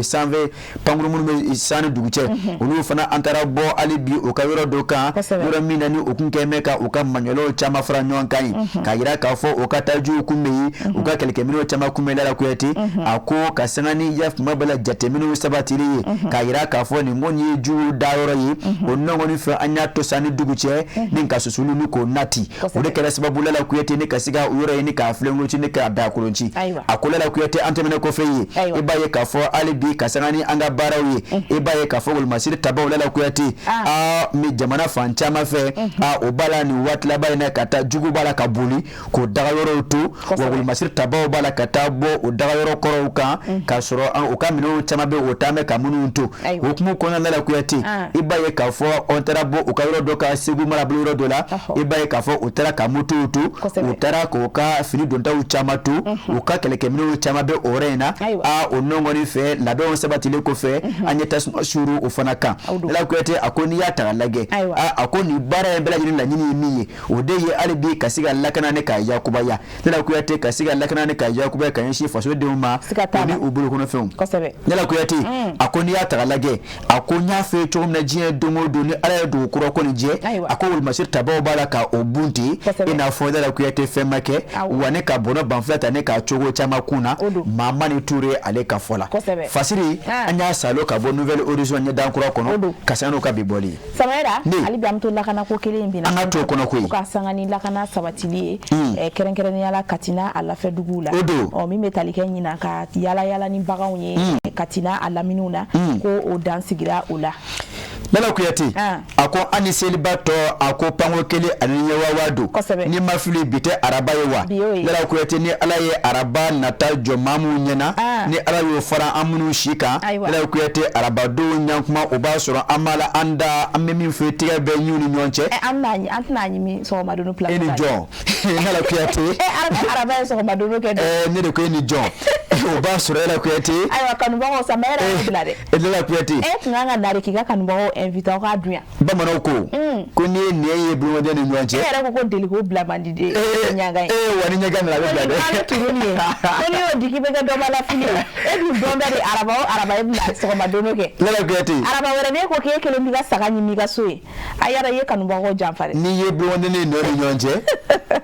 sanfɛ pankuru minnu bɛ san ni dugu cɛ, olu fana, an taara bɔ hali bi u ka yɔrɔ dɔ kan, yɔrɔ min na ni u kun kɛn bɛ ka u ka maɲɔlɔw caman fara ɲɔgɔn kan yen, k'a yira k'a fɔ u ka tajiw kun bɛ yen, u ka kɛlɛkɛminɛw caman kun bɛ. Lala Kuyate, a ko ka sanga ni ya kuma bɛɛ la jateminɛw sabatili ye, k'a yira k'a fɔ nin kɔni ye juguw dayɔrɔ ye, o nɔ fɛ an y'a to san ni dugu cɛ ni ka susuli ni k'o nati. O de kɛra sababu, Lala Kuyate, ni ka se ka o yɔrɔ ye ni k'a filenkolon ci ni k'a dakolon ci. A ko, Lala Kuyate, an tɛmɛnen kɔfɛ ye, i b'a ye k'a fɔ hali bi ka sanga ni an ka baaraw ye, i b'a ye k'a fɔ wolomasiri tabaw, Lala Kuyate, aa, mi jamana fan caman fɛ, aa, o b'a la nin waati laban in na ka taa jugu b'a la ka boli k'o dagayɔrɔw to, wa wolomasiri tabaw b'a la ka taa bɔ o dagayɔrɔ kɔrɔw kan, k'a sɔrɔ u ka minɛnw caman bɛ o taa bɛ ka minnu to. Hukumu kɔnɔna, Lala Kuyate, i b'a ye k'a fɔ an taara bɔ u ka yɔrɔ dɔ kan Segu marabolo yɔrɔ dɔ la. I b'a ye k'a fɔ u taara ka motow to, u taara k'u ka fini dontaw caman to, u ka kɛlɛkɛminɛnw caman bɛ o yɔrɔ in na. Aa, o nɔ kɔni fɛ, labɛnw sabatilen kɔfɛ, an ye tasuma suuru o fana kan. Lala Kuyate, a ko n'i y'a ta k'a lajɛ, a ko nin baara in bɛɛ lajɛlen laɲini ye min ye, o de ye hali bi ka se ka lakana ni k'a yakubaya. Lala Kuyate, ka se ka lakana ni k'a yakubaya ka ɲɛsin fasodenw ma o ni u bolokɔnɔfɛnw. Lala Kuyate, a ko n'i y'a ta k'a lajɛ, a ko n y'a fɔ ye cogo min na, diɲɛ don o don ni Ala ye dugu kura ko nin jɛ, a ko wolomasiri tabaw b'a la ka o bun ten, i n'a fɔ, Lala Kuyate, fɛn ma kɛ, wa ne ka bɔnɔ banfula ta ne k'a cogo caman kun na Mamani Ture ale ka fɔ la. Fasiri, an y'a salo ka bɔ Nouvel Horizon ɲɛdan kura kɔnɔ ka sanga n'u ka bi bɔli ye. Samayira, hali bi an bɛ to lakanako kelen in bi na. An ka to o kɔnɔ koyi. Ka sanga ni lakana sabatili ye, kɛrɛnkɛrɛnnenya la Kati n'a a lafɛduguw la. O don. Ɔ, min bɛ tali kɛ ɲinan ka yala yala ni baganw ye Kati n'a a laminiw na, ko o dan sigira o la. Lala Kuyate, a ko an ni seliba tɔ, a ko panko kelen ani ɲɛwawa don. Ni ma fili, bi tɛ araba ye wa? Lala Kuyate, ni Ala ye araba nata jɔ maa minnu ɲɛna, ni Ala y'o fara an minnu si kan, Lala Kuyate, arabadon ɲankuma, o b'a sɔrɔ an b'a la an da, an bɛ min fɔ, tigɛ bɛ ɲinw ni ɲɔgɔn cɛ. An tɛna ɲimi sɔgɔma plateau. E ni jɔn, Lala Kuyate? Araba ye sɔgɔma don kɛ. Ne de ko e ni jɔn, o b'a sɔrɔ Lala Kuyate. Ayiwa, kanubagaw, sama yɛrɛ bila dɛ. Lala Kuyate. E tun kan ka na de k'i ka kanubagaw invité aw k'a dun yan. Bamananw ko ko n'i ye nɛn ye bolomaden ni ɲɔgɔn cɛ. E yɛrɛ ko ko deliko bila man di de ɲaga ye. Ee wa, ni ɲaga nana, a bɛ bila dɛ. K'ale turu nin ye ko n'i y'o di k'i bɛ kɛ dɔ la fili ye. E dun dɔn bɛɛ de araba o araba e bɛna sɔgɔma don kɛ. Lala Kuyate. Araba wɛrɛ n'e ko k'e kelen b'i ka saga ɲimi i ka so ye, a yala i ye kanubagaw janfa dɛ. N'i ye bolomaden ni nɛn ni ɲɔgɔn cɛ.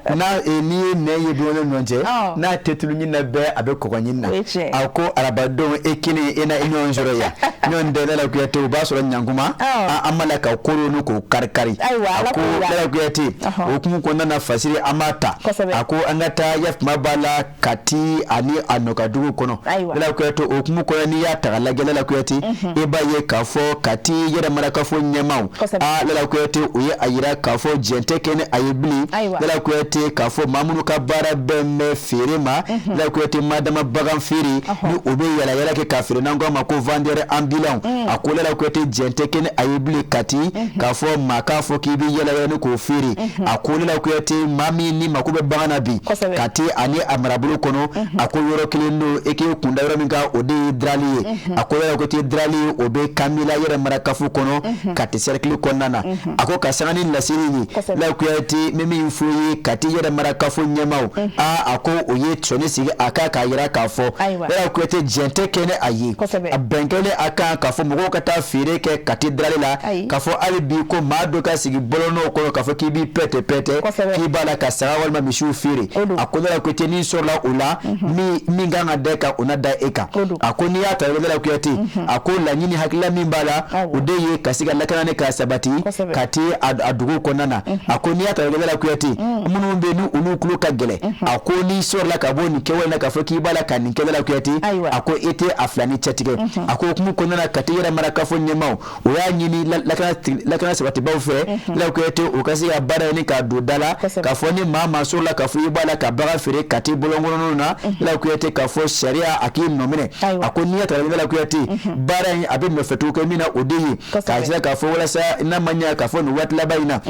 N'a n'i ye nɛn ye dumuni ɲɔgɔn cɛ, n'a tɛ tulu ɲini na bɛɛ, a bɛ kɔgɔ ɲini na. A ko arabadon e kelen e na e ɲɔgɔn sɔrɔ yan ɲɔgɔn tɛ. Lala Kuyate, o b'a sɔrɔ ɲankuma an b'a la ka koro ni k'o kari kari. A ko Lala Kuyate, o hukumu kɔnɔna na, Fasiri, an b'a ta. A ko an ka taa yafuma b'a la Kati ani a nɔkadugu kɔnɔ. Lala Kuyate, o hukumu kɔnɔ, n'i y'a ta k'a lajɛ, Lala Kuyate, i b'a ye k'a fɔ Kati yɛrɛmarakafo ɲɛmaaw, aa Lala Kuyate, u ye a yira k'a fɔ jɛn tɛ kɛ ni a ye bilen, Lala Kuyate, k'a fɔ maa minnu ka baara bɛn bɛ feere ma, Lala Kuyate, madama bagan feere ni u bɛ yala yala kɛ k'a feere, n'an ko a ma ko vendeur ambulant. A ko Lala Kuyate, jɛn tɛ kɛ ni a ye bilen Kati k'a fɔ maa k'a fɔ k'i bɛ yala yala ni k'o feere. A ko Lala Kuyate, maa min ni mako bɛ bagan na bi Kati ani a marabolo kɔnɔ, a ko yɔrɔ kelen don e k'i kunda yɔrɔ min kan, o de ye Darali ye. A ko Lala Kuyate, Darali, o bɛ Kamila yɛrɛ marakafo kɔnɔ, Kati cercle kɔnɔna na. A ko ka sanga ni laseli ye, Lala Kuyate, min min fɔ ye Kati yɛrɛ marakafo ɲɛmaaw, aa a ko o ye sɔnni sigi a kan k'a yira k'a fɔ Lala Kuyate, jɛn tɛ kɛ ni a ye, a bɛn kɛlen a kan k'a fɔ mɔgɔw ka taa feere kɛ Kati Darali la, k'a fɔ hali bi ko maa dɔ ka sigi bɔlɔnɔw kɔnɔ k'a fɔ k'i b'i pɛtɛ pɛtɛ k'i b'a la ka saga walima misiw feere. A ko Lala Kuyate, n'i sɔrɔla o la, min min kan ka da e kan, o na da e kan. A ko n'i y'a ta Lala Kuyate, a ko laɲini hakilila min b'a la, o de ye ka se ka lakana ni k'a sabati Kati a dugu kɔnɔna na. A ko n'i y'a ta Lala Kuyate, minnu bɛ ni olu tulo ka gɛlɛn, a ko n'i sɔrɔla ka bɔ nin kɛwale na k'a fɔ k'i b'a la ka nin kɛ, Lala Kuyate, a ko e tɛ a fila ni cɛtigɛ. A ko hukumu kɔnɔna na, Kati yɛrɛ marakafo ɲɛmaaw, o y'a ɲini lakana sabatibaw fɛ, Lala Kuyate, o ka se ka baara ɲini k'a don da la k'a fɔ ni maa maa sɔrɔla k'a fɔ i b'a la ka bagan feere Kati bɔlɔnkɔnɔnaw na, Lala Kuyate, k'a fɔ sariya a k'i nɔ minɛ. A ko n'i y'a ta Lala Kuyate, baara in a bɛ nɔfɛcogo kɛ min na, o de ye k'a jira k'a fɔ walasa n'a ma ɲɛ k'a fɔ nin waati laban in na,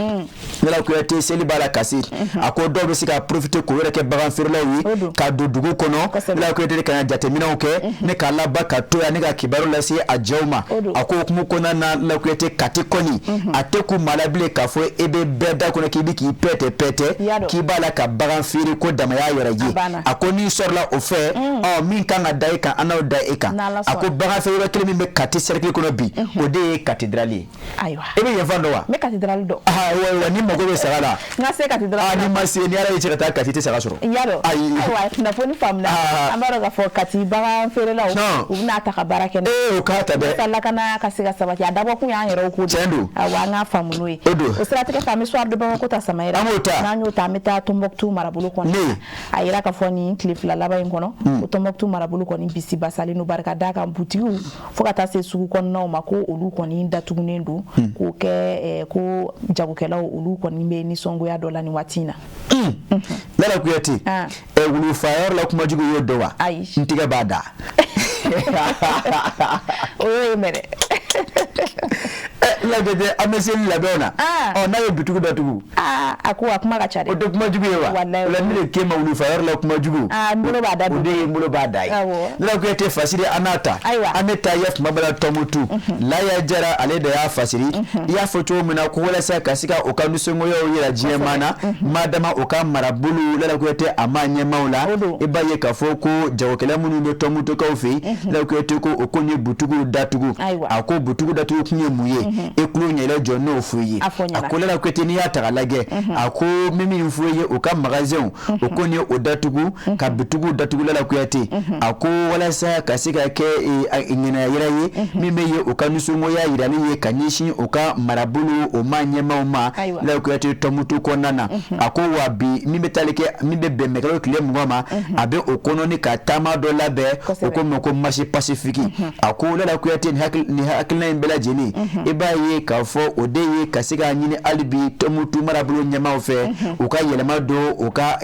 Lala Kuyate, seli b'a la ka se, a ko dɔw bɛ se ka profiter k'o yɛrɛ kɛ bagan feerelaw ye ka don dugu kɔnɔ, Lala Kuyate, ka na jateminɛw kɛ ne k'a laban ka to yan ne ka kibaru lase a jɛw ma. A ko hukumu kɔnɔna na, Lala Kuyate, Kati kɔni a tɛ kun maa la bilen k'a fɔ e bɛ bɛɛ da kɔnɔ k'i bɛ k'i pɛtɛ pɛtɛ k'i b'a la ka bagan feere ko damaya yɛrɛ ye. A ko n'i sɔrɔla o fɛ, ɔ min kan ka da e kan, an n'o da e kan. A ko bagan feere yɔrɔ kelen min bɛ Kati cercle kɔnɔ bi, o de ye Kati Darali ye. Ayiwa. E bɛ yen fan dɔn wa? N bɛ Kati Darali dɔn. Ayiwa, ni mago bɛ saga la. N ka se Kati Darali. Aa, ni ma se, ni Ala y'i cɛ ka taa Kati, i tɛ saga sɔrɔ. I y'a dɔn. Ayi. Ayiwa, kunnafoni faamuna. An b'a dɔn k'a fɔ Kati bagan feerelaw. U bɛna ta ka baara kɛ. Ee, o k'a ta dɛ. Walasa lakana ka se ka sabati, a dabɔ kun y'an yɛrɛw ko de. Tiɲɛ don. Ayiwa, an k'a faamu n'o ye. O don. O siratigɛ fɛ, an bɛ Soir de Bamako ta Samayira. An b'o ta. N'an y'o ta, an bɛ taa Tombouctou marabolo kɔnɔ. Ne. A yira k'a fɔ nin tile 2 laban in kɔnɔ, o Tombouctou marabolo kɔni bisi basalen don, barika d'a kan butigiw fo ka taa se sugu kɔnɔnaw ma, ko olu kɔni datugunen don, k'o kɛ ko jagokɛlaw olu kɔni bɛ nisɔngoya dɔ la nin waati in na. Lala Kuyate, wulufa yɔrɔ la kuma jugu y'o dɔn wa? Ayi. N tigɛ b'a da. O y'o ye mɛnɛ. Lala Kuyate, an bɛ seli labɛnw na. Ɔ, n'a ye bitigiw datugu. Aa, a ko a kuma ka ca dɛ. O tɛ kuma jugu ye wa? Walayi. O la ne de k'e ma wulufa yɔrɔ la kuma jugu. Aa, n bolo b'a da. O de ye n bolo b'a da ye. Lala Kuyate, Fasiri, an n'a ta. Ayiwa. An bɛ taa yafuma bala Tɔnbukutu. Laya Jara, ale de y'a fasiri. I y'a fɔ cogo min na ko walasa ka se ka u ka nisɔngoyaw yira diɲɛmaa na, madama u ka marabolo, Lala Kuyate, a ma ɲɛmaaw la. I b'a ye k'a fɔ ko jagokɛla minnu bɛ Tɔnbukutukaw fɛ yen, Lala Kuyate, ko o ko ni butigiw datugu. A ko butigiw datugu kun ye mun ye? E tulo ɲɛlɛ jɔ n'o f'u ye. A ko Lala Kuyate, n'i y'a ta k'a lajɛ, a ko min min f'u ye, u ka magasinw o ko ni o datugu ka butigiw datugu, Lala Kuyate, a ko walasa ka se ka kɛ ŋɛnaya yɛrɛ ye min bɛ ye u ka nisɔngoya yirali ye ka ɲɛsin u ka marabolo o ma ɲɛmaaw ma, Lala Kuyate, Tɔnbukutu kɔnɔna na. A ko wa bi min bɛ tali kɛ min bɛ bɛn mɛkalo tile 20 ma, a bɛ o kɔnɔ ni ka taama dɔ labɛn, o ko ma ko marche pacifique. A ko Lala Kuyate, nin hakilina in bɛɛ lajɛlen, i b'a ye k'a fɔ o de ye ka se k'a ɲini hali bi Tɔnbukutu marabolo ɲɛmaaw fɛ, u ka yɛlɛma don u ka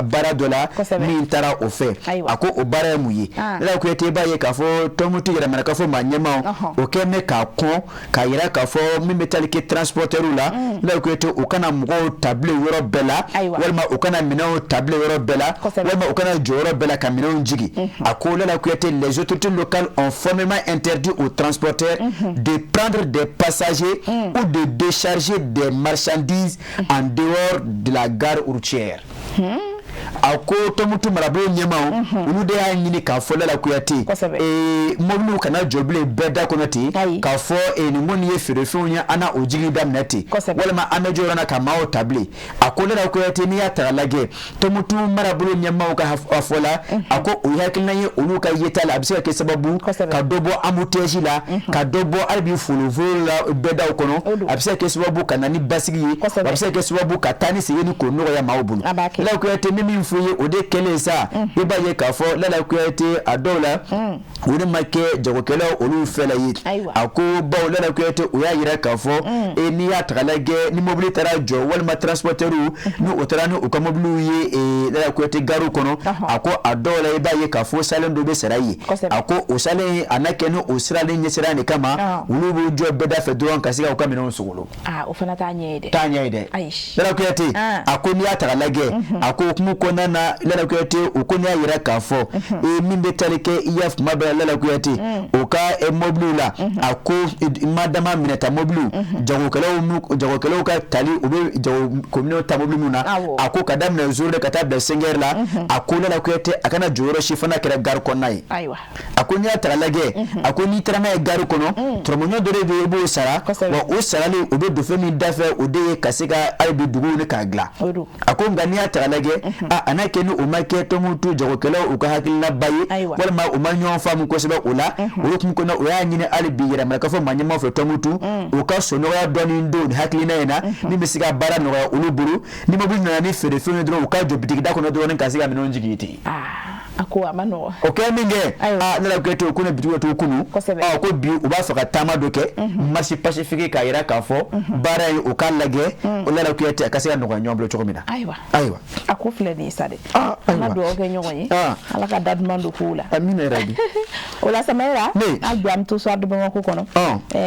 baara dɔ la min taara o fɛ. A ko o baara ye mun ye? Lala Kuyate, i b'a ye k'a fɔ Tɔnbukutu yɛrɛmarakafo maa ɲɛmaaw, o kɛlen bɛ k'a kɔn k'a yira k'a fɔ min bɛ tali kɛ transporteurs la, Lala Kuyate, u kana mɔgɔw ta bilen yɔrɔ bɛɛ la, walima u kana minɛnw ta bilen yɔrɔ bɛɛ la, walima u kana jɔ yɔrɔ bɛɛ la ka minɛnw jigin. A ko Lala Kuyate, les autorités locales ont formellement interdit aux transporteurs de prendre des passagers ou de décharger des marchandises en dehors de la gare routière. A ko Tɔnbukutu marabolo ɲɛmaaw, olu de y'a ɲini k'a fɔ Lala Kuyate, mɔbiliw kana jɔ bilen bɛɛ da kɔnɔ ten, k'a fɔ nin kɔni ye feerefɛnw ye, an na o jigin daminɛ ten, walima an bɛ jɔ yɔrɔ na ka maaw ta bilen. A ko Lala Kuyate, n'i y'a ta k'a lajɛ, Tɔnbukutu marabolo ɲɛmaaw ka fɔ la, a ko o ye hakilina ye olu ka yeta la, a bɛ se ka kɛ sababu ka dɔ bɔ embouteillage la, ka dɔ bɔ hali bi folofolo la bɛɛdaw kɔnɔ, a bɛ se ka kɛ sababu ka na ni basigi ye, a bɛ se ka kɛ sababu ka taa ni segin ni k'o nɔgɔya maaw bolo. Lala Kuyate, min min fɔ ye, o de kɛlen sa, i b'a ye k'a fɔ Lala Kuyate, a dɔw la o de ma kɛ jagokɛlaw olu fɛla ye. A ko bawo Lala Kuyate, o y'a yira k'a fɔ n'i y'a ta k'a lajɛ, ni mobili taara jɔ walima transporteur ni o taara ni u ka mobiliw ye Lala Kuyate gariw kɔnɔ, a ko a dɔw la i b'a ye k'a fɔ salen dɔ bɛ sara ye. A ko o salen a na kɛ ni o siralen ɲɛsiran de kama, olu b'u jɔ bɛɛ da fɛ dɔrɔn ka se ka u ka minɛnw sogolo. O fana t'a ɲɛ ye dɛ. T'a ɲɛ ye dɛ. Lala Kuyate, a ko n'i y'a ta k'a lajɛ, a ko hukumu kɔnɔna na, Lala Kuyate, o ko n'i y'a yira k'a fɔ min bɛ tali kɛ i y'a kuma bɛɛ la, Lala Kuyate, o ka mobiliw la, a ko madama minɛta mobiliw, jagokɛlaw ka tali, u bɛ jago ta mobili min na, a ko ka daminɛ 0 ka taa bila 5 la, a ko Lala Kuyate, a kana jɔyɔrɔ si fana kɛra gari kɔnɔna ye. A ko n'i y'a ta k'a lajɛ, a ko n'i taara n'a ye gari kɔnɔ, tɔrɔmɔɲɔ dɔ de bɛ yen, i b'o sara, wa o sarali o bɛ don fɛn min da fɛ, o de ye ka se ka hali bi duguw ni k'a dilan. A ko nka n'i y'a ta k'a lajɛ, a n'a kɛ ni o ma kɛ Tɔnbukutu jagokɛlaw u ka hakilinaba ye, walima u ma ɲɔgɔn faamu kosɛbɛ o la. O hukumu kɔnɔ, o y'a ɲini hali bi yɛrɛmarakafo maa ɲɛmaaw fɛ Tɔnbukutu, u ka sɔnɔgɔya dɔɔni don nin hakilina in na, min bɛ se ka baara nɔgɔya olu bolo. Ni mobili nana ni feerefɛnw ye dɔrɔn, u ka jɔ bitigi da kɔnɔ dɔrɔn ka se ka minɛnw jigin ten. A ko a ma nɔgɔn. O kɛ min kɛ, Lala Kuyate, ko ne bitigi to kunu, ko bi u b'a fɛ ka taama dɔ kɛ, marche pacifique, k'a yira k'a fɔ baara ye u k'a lajɛ o Lala Kuyate, a ka se ka nɔgɔya ɲɔgɔn bolo cogo min na. Ayiwa, ayiwa, a ko filɛ nin ye sa dɛ. An ka dugawu kɛ ɲɔgɔn ye, Ala ka da duman don kow la. Amina yarabi. O la Samayira, hali bi an bɛ to Soir de Bamako kɔnɔ,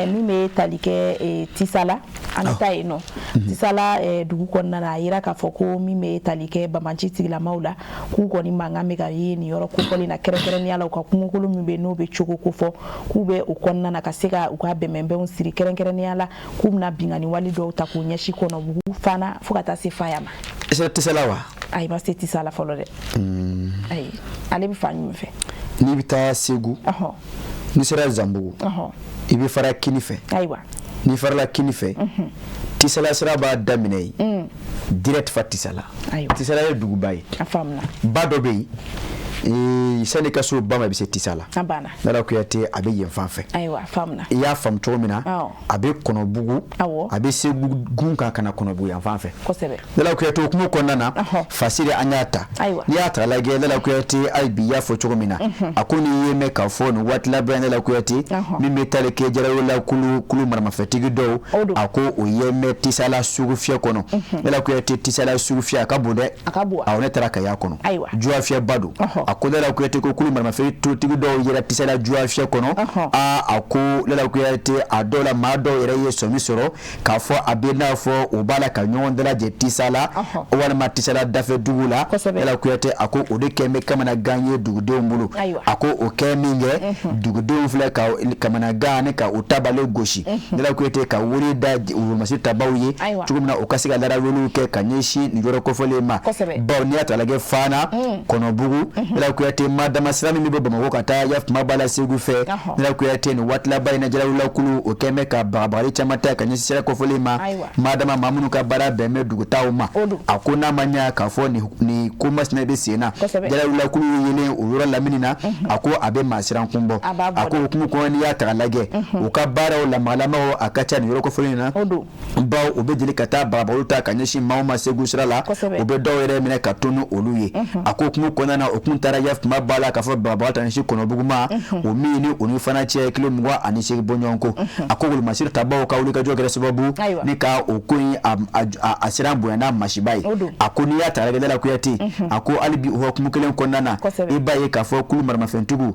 min bɛ tali kɛ Tisala, an bɛ taa yen nɔ. Tisala dugu kɔnɔna na, a yira k'a fɔ ko min bɛ tali kɛ banbaanci tigilamaw la, k'u kɔni mankan bɛ ka ye nin yɔrɔ kofɔlen na, kɛrɛnkɛrɛnnenya la u ka kungokolo min bɛ n'o bɛ cogo kofɔ, k'u bɛ o kɔnɔna na ka se ka u ka bɛnbɛnbɛnw siri, kɛrɛnkɛrɛnnenya la k'u bɛna binkanni wale dɔw ta k'u ɲɛsin Kɔnɔbugu Fana fo ka taa se Faya ma. I Tisala wa? Ayi, ma se Tisala fɔlɔ dɛ. Ayi, ale bɛ fan jumɛn fɛ? N'i bɛ taa Segu, n'i sera Zanbugu, i bɛ fara kini fɛ. Ayiwa. N'i farala kini fɛ, Tisala sira b'a daminɛ yen direct fa Tisala. Tisala ye duguba ye. A faamuna. Ba dɔ bɛ yen, sani ka se o ba ma, i bɛ se Tisala. A banna. Lala Kuyate, a bɛ yen fan fɛ. Ayiwa, a faamuna. I y'a faamu cogo min na, a bɛ Kɔnɔbugu, a bɛ Segu gun kan ka na Kɔnɔbugu yan fan fɛ. Kosɛbɛ. Lala Kuyate, o hukumu kɔnɔna na, Fasiri, an y'a ta. N'i y'a ta lajɛ, Lala Kuyate, hali bi i y'a fɔ cogo min na, a ko n'i ye mɛn k'a fɔ nin waati laban, Lala Kuyate, min bɛ tali kɛ Jalawela kulu maramafɛntigi dɔw, a ko o ye mɛn Tisala sugufiyɛ kɔnɔ. Lala Kuyate, Tisala sugufiyɛ a ka bon dɛ. Awɔ, ne taara ka y'a kɔnɔ. Juwafiyɛba don. A ko Lala Kuyate, ko kulu maramafɛntigi dɔw yera Tisala juwafiyɛ kɔnɔ. A ko Lala Kuyate, a dɔw la maa dɔw yɛrɛ ye sɔmi sɔrɔ k'a fɔ a bɛ n'a fɔ u b'a la ka ɲɔgɔn dalajɛ Tisala walima Tisala dafɛ dugu la. Lala Kuyate, a ko o de kɛ bɛ kamanagan ye dugudenw bolo. A ko o kɛ min kɛ, dugudenw filɛ ka kamanagan ni ka u tabale gosi. Lala Kuyate, ka wele da wolomasiri tabaw ye cogo min na u ka se ka laraweliw kɛ ka ɲɛsin nin yɔrɔ kofɔlen ma. Bawo n'i y'a ta lajɛ, Fana, Kɔnɔbugu, Lala Kuyate, ma dama sira min bɛ bɔ Bamakɔ ka taa Yafuma ba la Segu fɛ, Lala Kuyate, nin waati laban in na, Jalawela kulu o kɛn bɛ ka bagabagali caman ta ka ɲɛsin sira kofɔlen ma, madama maa minnu ka baara bɛn bɛ dugutaw ma. A ko n'a ma ɲɛ k'a fɔ nin ko masina bɛ sen na, Jalawela kulu yelen o yɔrɔ lamini na, a ko a bɛ maa siran kun bɔ. A ko hukumu kɔnɔ, n'i y'a ta k'a lajɛ, u ka baaraw lamagalamaw a ka ca nin yɔrɔ kofɔlen in na, bawo u bɛ deli ka taa bagabagali ta ka ɲɛsin maaw ma Segu sira la, u bɛ dɔw yɛrɛ minɛ ka tunu olu ye. A ko hukumu kɔnɔna na, o kun taara Yafuma ba la k'a fɔ bagabagali ta ɲɛsin Kɔnɔbugu ma, o min ni o ni Fana cɛ kilo 28 bɔɲɔgɔnko. A ko wolomasiri tabaw ka wulikajɔ kɛra sababu ni ka o ko in a siran bonya n'a masiba ye. A ko n'i y'a ta lajɛ, Lala Kuyate, a ko hali bi o hukumu kelen kɔnɔna na, i b'a ye k'a fɔ kulu maramafɛntigiw,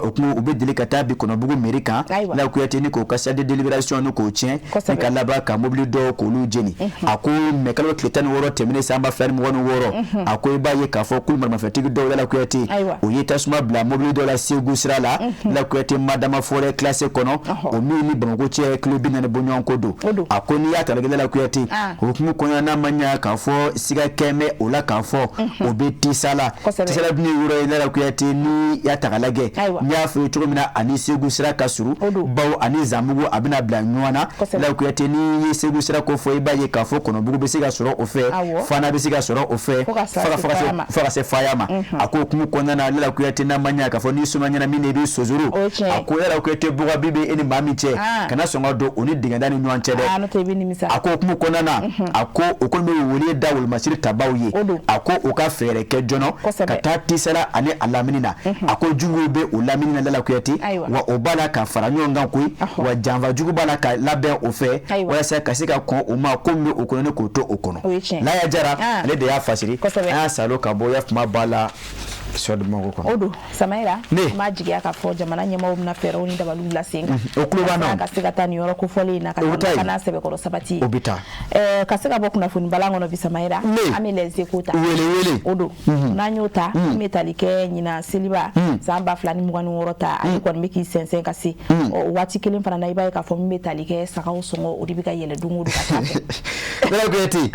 o kun u bɛ deli ka taa bi Kɔnɔbugu mairie kan, Lala Kuyate, ni k'o ka salle de délibération ni k'o tiɲɛ, ni ka laban ka mobili dɔw k'olu jeni. A ko mɛ kalo tile 16 tɛmɛnen san 2026, a ko i b'a ye k'a fɔ kulu maramafɛntigi dɔw, Lala Kuyate, Kuyate, o ye tasuma bila mobili dɔ la Segu sira la. Lala Kuyate, Madama forêt classée kɔnɔ, o min ni Bamakɔ cɛ kilo 40 bɔɲɔgɔnko don. A ko n'i y'a ta lajɛ, Lala Kuyate, o hukumu kɔnɔna n'a ma ɲɛ k'a fɔ siga kɛmɛ o la k'a fɔ o bɛ Tisala. Tisala dun ye yɔrɔ ye, Lala Kuyate, n'i y'a ta k'a lajɛ, n y'a fɔ i ye cogo min na, ani Segu sira ka surun, bawo ani Zanbugu a bɛna bila ɲɔgɔn na. Lala Kuyate, n'i ye Segu sira ko fɔ, i b'a ye k'a fɔ Kɔnɔbugu bɛ se ka sɔrɔ o fɛ, Fana bɛ se ka sɔrɔ o fɛ, fo ka se Faya ma. A ko hukumu kɔnɔna na, Lala Kuyate, n'a ma ɲɛ k'a fɔ n'i soma ɲɛna min na, i bɛ sosoro. A ko Lala Kuyate, bɔgɔbi bɛ e ni maa min cɛ, kana sɔn ka don o ni dingɛda ni ɲɔgɔn cɛ dɛ. A ko hukumu kɔnɔna na, a ko o kɔni bɛ wele da wolomasiri tabaw ye, a ko u ka fɛɛrɛ kɛ joona ka taa Tisala ani a lamini na. A ko juguw bɛ o lamini na, Lala Kuyate, wa o b'a la ka fara ɲɔgɔn kan koyi, wa janfa jugu b'a la ka labɛn o fɛ walasa ka se ka kɔn o ma, ko min bɛ o kɔnɔ ni k'o to o kɔnɔ. Laya Jara, ale de y'a fasiri, an y'a salo ka bɔ ya kuma b'a la Sɔ Bamakɔ kɔnɔ. O don, Samayira, an b'a jigiya k'a fɔ jamana ɲɛmaaw bɛna fɛɛrɛw ni dabaliw bila sen kan, o tulo b'an na, ka se ka taa nin yɔrɔ kofɔlen in na, ka taa sɛbɛkɔrɔ sabati. O bɛ taa. Ka se ka bɔ kunnafoni balan kɔnɔ bi, Samayira, an bɛ Les Échos ta. Wele wele. O don, n'an y'o ta, an bɛ tali kɛ ɲinan seliba san 2026 ta, ale kɔni bɛ k'i sɛnsɛn ka se o waati kelen fana na. I b'a ye k'a fɔ min bɛ tali kɛ sagaw sɔngɔ, o de bɛ ka yɛlɛ don o don ka taa fɛ. Lala Kuyate,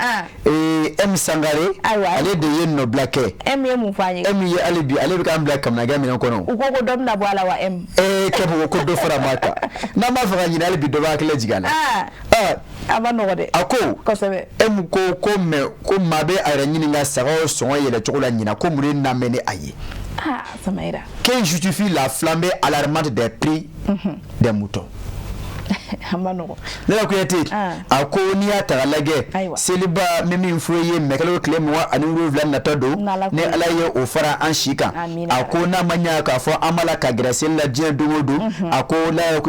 M Sangare, ale de ye nɔbila kɛ. M ye mun fɔ an ye? M ye hali bi, ale bɛ k'an bila kamanagan minɛn kɔnɔ. U ko ko dɔ bɛna bɔ a la wa, M? Kɛ ko dɔ fara ma kan, n'an b'a fɛ ka ɲinɛ, hali bi dɔ b'a hakili jigin a la. A ma nɔgɔ dɛ. A ko kosɛbɛ. M ko mais ko maa bɛ a yɛrɛ ɲininka sagaw sɔngɔ yɛlɛ cogo la ɲinan, ko mun de na bɛ ni a ye? Samayira. Qui justifie la flambée alarmante des prix des moutons? A ma nɔgɔ. Lala Kuyate, a ko n'i y'a ta k'a lajɛ, seliba min min fɔ i ye, mɛkalo tile 27 natɔ don, ni Ala ye o fara an si kan. A ko n'a ma ɲɛ k'a fɔ an b'a la ka gɛrɛ seli la diɲɛ don o don, a ko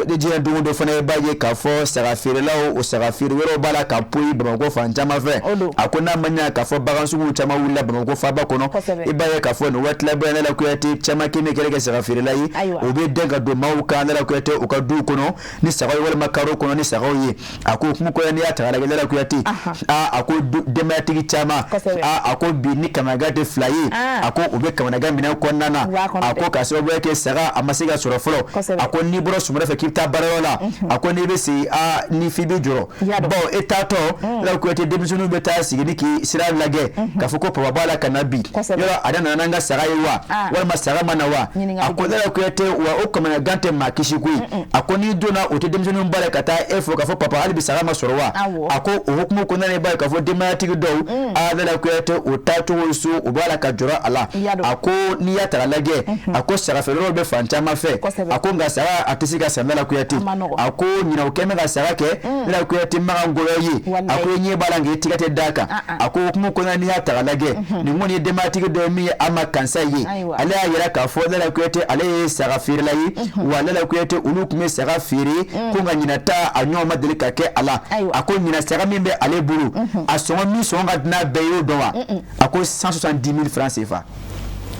diɲɛ don o don fana, i b'a ye k'a fɔ saga feerelaw, o saga feere wɛrɛw b'a la ka poyi Bamakɔ fan caman fɛ. A ko n'a ma ɲɛ k'a fɔ bagan suguw caman wulila Bamakɔ faaba kɔnɔ, i b'a ye k'a fɔ nin waati laban, Lala Kuyate, caman k'i kɛlɛ kɛ saga feerela ye, o bɛ den ka don maaw kan, Lala Kuyate, u ka duw kɔnɔ ni sagaw ye walima karo kɔnɔ ni sagaw ye. A ko hukumu kɔnɔ, n'i y'a ta k'a lajɛ, Lala Kuyate, a ko denbayatigi caman, a ko bi ni kamanagan tɛ fila ye, a ko u bɛ kamanagan minɛn kɔnɔna na. A ko ka sababuya kɛ saga a ma se ka sɔrɔ fɔlɔ. A ko n'i bɔra sɔgɔmada fɛ k'i bɛ taa baarayɔrɔ la, a ko n'i bɛ segin, ni f'i bɛ jɔrɔ, bawo e taatɔ, Lala Kuyate, denmisɛnninw bɛ taa sigi ni k'i sira lajɛ k'a fɔ ko papa b'a la ka na bi, yɔrɔ a nana n'an ka saga ye wa, walima saga ma na wa? A ko Lala Kuyate, wa o kamanagan tɛ maa kisi koyi. A ko n'i donna, o tɛ denmisɛnninw ba la ka taa e fo k'a fɔ papa, hali bi saga ma sɔrɔ wa? A ko o hukumu kɔnɔna na, i b'a ye k'a fɔ denbayatigi dɔw, Lala Kuyate, o taacogo so, u b'a la ka jɔrɔ a la. A ko n'i y'a ta k'a lajɛ, a ko saga feerelaw bɛ fan caman fɛ, a ko nka saga a tɛ se ka san, Lala Kuyate. A ko ɲinɛ o kɛn bɛ ka saga kɛ, Lala Kuyate, makan ngɔyɔ ye. A ko i ɲɛ b'a la nka i tigɛ tɛ d'a kan. A ko hukumu kɔnɔna, n'i y'a ta k'a lajɛ, nin kɔni ye denbayatigi dɔ ye min ye Ama Kansa ye. Ale y'a yira k'a fɔ, Lala Kuyate, ale ye saga feerela ye, wa Lala Kuyate, olu tun bɛ saga feere, ko nka ɲinɛ ta a ɲɔgɔn ma deli ka kɛ a la. A ko ɲinɛ saga min bɛ ale bolo, a sɔngɔ min sɔngɔ ka di n'a bɛɛ ye, o dɔn wa? A ko 170 000 francs CFA.